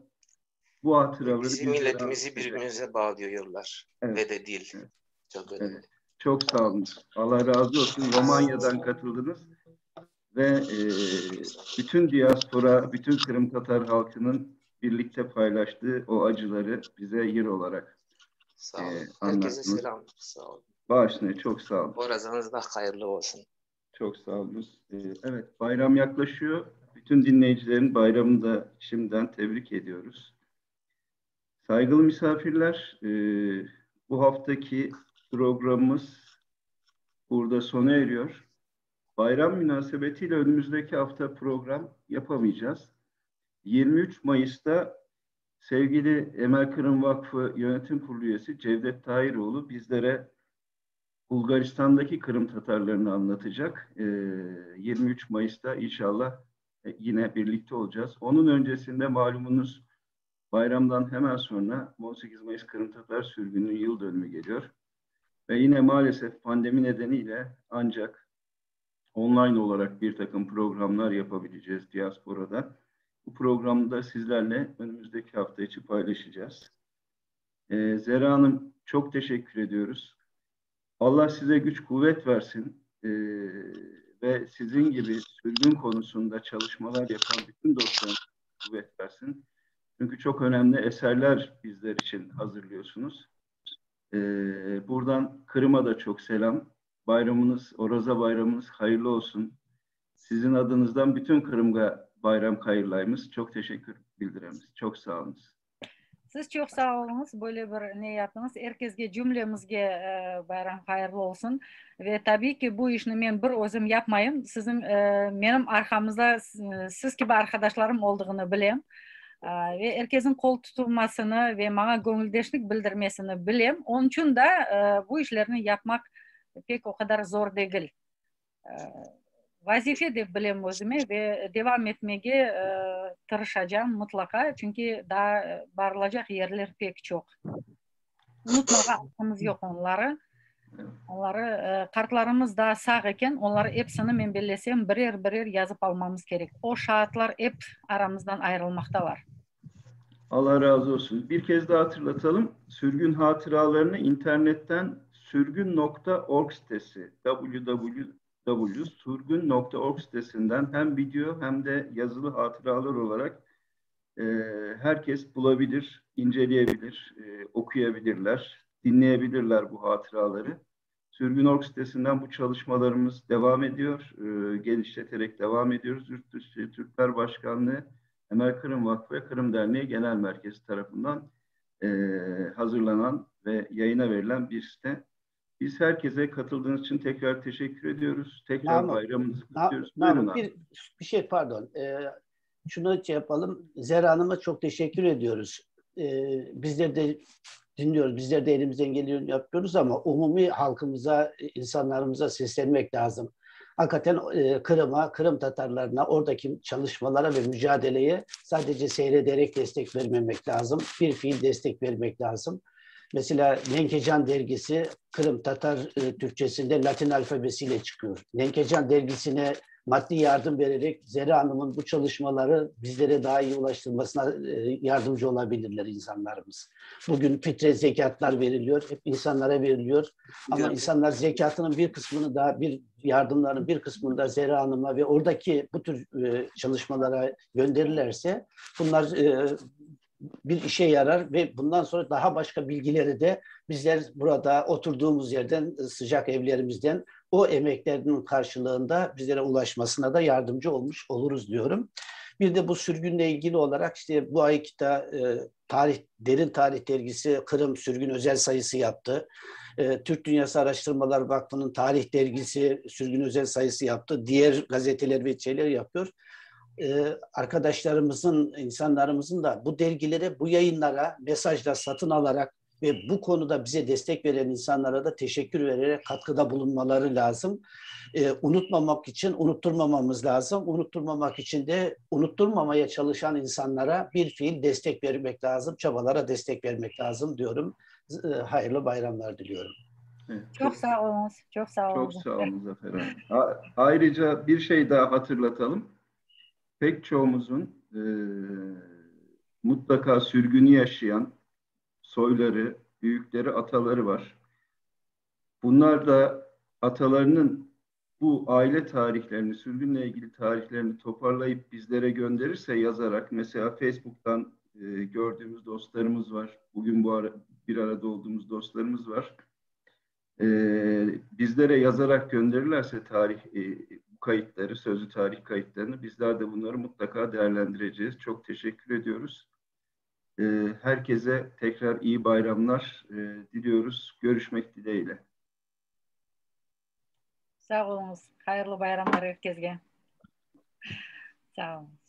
Bu hatıraları Bizim milletimizi birbirimize bağlıyor yıllar. Evet. Ve de dil. Evet. Çok önemli. Evet. Çok sağ olun. Allah razı olsun. Romanya'dan katıldınız ve e, bütün diaspora, bütün Kırım Tatar halkının birlikte paylaştığı o acıları bize yer olarak Sağ olun. E, Herkese selam. Sağ olun. Bağışlayın. Çok sağ olun. Orazanız da hayırlı olsun. Çok sağ olun. Ee, evet, bayram yaklaşıyor. Bütün dinleyicilerin bayramını da şimdiden tebrik ediyoruz. Saygılı misafirler, e, bu haftaki programımız burada sona eriyor. Bayram münasebetiyle önümüzdeki hafta program yapamayacağız. 23 Mayıs'ta sevgili Emel Kırım Vakfı Yönetim Kurulu üyesi Cevdet Tahiroğlu bizlere Bulgaristan'daki Kırım Tatarlarını anlatacak. E, 23 Mayıs'ta inşallah e, yine birlikte olacağız. Onun öncesinde malumunuz bayramdan hemen sonra 18 Mayıs Kırım Tatar sürgününün yıl dönümü geliyor. Ve yine maalesef pandemi nedeniyle ancak online olarak bir takım programlar yapabileceğiz diasporada. Bu programda sizlerle önümüzdeki hafta içi paylaşacağız. Ee, Zera Hanım çok teşekkür ediyoruz. Allah size güç kuvvet versin ee, ve sizin gibi sürgün konusunda çalışmalar yapan bütün dostlarımıza kuvvet versin. Çünkü çok önemli eserler bizler için hazırlıyorsunuz. Ee, buradan Kırım'a da çok selam. Bayramınız, Oraza bayramınız hayırlı olsun. Sizin adınızdan bütün Kırım'a bayram hayırlayımız. Çok teşekkür bildiremiz. Çok sağ olunuz. Siz çoq sağ oluñız, böyle bir ne yaptıñız. Er kesge, cümlemizge bayram hayırlı olsun. Ve tabiiy ki, bu işni men bir özüm yapmayım. Siziñ, menim arqamızda siz kibi arqadaşlarım olduğını bilem. Ve er kesniñ qol tutulmasını ve maña göñüldeşlik bildirmesini bilem. Onıñ içün da bu işlerni yapmaq pek o qadar zor degil. Vazife dep bilem özüme ve devam etmege tırışacam mıtlaqa, çünki daa barılacaq yerler pek çoq. Unutmağa aqqımız yoq onları. Onları, qartlarımız daa sağ eken, onları epsini, men bellesem, birer-birer yazıp almamız kerek. O şaatlar ep aramızdan ayrılmaqtalar. Allah razı olsun. Bir kez daha hatırlatalım. Sürgün hatıralarını internetten sürgün.org sitesi www.surgun.org sitesinden hem video hem de yazılı hatıralar olarak e, herkes bulabilir, inceleyebilir, e, okuyabilirler, dinleyebilirler bu hatıraları. Sürgün.org sitesinden bu çalışmalarımız devam ediyor. E, genişleterek devam ediyoruz. Yurt Dışı Türkler Başkanlığı, Emel Kırım Vakfı ve Kırım Derneği Genel Merkezi tarafından e, hazırlanan ve yayına verilen bir site. Biz herkese katıldığınız için tekrar teşekkür ediyoruz. Tekrar Namık, bayramınızı kutluyoruz. Namık, bir, bir şey pardon. Ee, şunu şey yapalım. Zehra Hanım'a çok teşekkür ediyoruz. Ee, bizler de dinliyoruz. Bizler de elimizden geleni yapıyoruz ama umumi halkımıza, insanlarımıza seslenmek lazım. Hakikaten e, Kırım'a, Kırım Tatarlarına, oradaki çalışmalara ve mücadeleye sadece seyrederek destek vermemek lazım. Bir fiil destek vermek lazım. Mesela Nenkecan dergisi Kırım Tatar e, Türkçesinde Latin alfabesiyle çıkıyor. Nenkecan dergisine maddi yardım vererek Zera Hanım'ın bu çalışmaları bizlere daha iyi ulaştırmasına e, yardımcı olabilirler insanlarımız. Bugün fitre zekatlar veriliyor, hep insanlara veriliyor. Ama evet. insanlar zekatının bir kısmını da bir yardımların bir kısmını da Zera Hanım'a ve oradaki bu tür e, çalışmalara gönderirlerse bunlar bir işe yarar ve bundan sonra daha başka bilgileri de bizler burada oturduğumuz yerden sıcak evlerimizden o emeklerinin karşılığında bizlere ulaşmasına da yardımcı olmuş oluruz diyorum. Bir de bu sürgünle ilgili olarak işte bu ayki da e, tarih Derin Tarih Dergisi Kırım Sürgün özel sayısı yaptı. E, Türk Dünyası Araştırmalar Vakfı'nın Tarih Dergisi Sürgün özel sayısı yaptı. Diğer gazeteler ve şeyler yapıyor e, arkadaşlarımızın, insanlarımızın da bu dergilere, bu yayınlara mesajla satın alarak ve bu konuda bize destek veren insanlara da teşekkür vererek katkıda bulunmaları lazım. E, unutmamak için unutturmamamız lazım. Unutturmamak için de unutturmamaya çalışan insanlara bir fiil destek vermek lazım, çabalara destek vermek lazım diyorum. E, hayırlı bayramlar diliyorum. Evet, çok, çok sağ olun. Çok sağ olun. Çok sağ olun Zafer Hanım. Ayrıca bir şey daha hatırlatalım. Pek çoğumuzun e, Mutlaka sürgünü yaşayan soyları, büyükleri, ataları var. Bunlar da atalarının bu aile tarihlerini, sürgünle ilgili tarihlerini toparlayıp bizlere gönderirse yazarak, mesela Facebook'tan e, gördüğümüz dostlarımız var. Bugün bu ara, bir arada olduğumuz dostlarımız var. E, bizlere yazarak gönderirlerse tarih e, kayıtları, sözlü tarih kayıtlarını bizler de bunları mutlaka değerlendireceğiz. Çok teşekkür ediyoruz. E, herkese tekrar iyi bayramlar e, diliyoruz. Görüşmek dileğiyle. Sağ oluñız. Hayırlı bayramlar er keske. Sağ oluñız.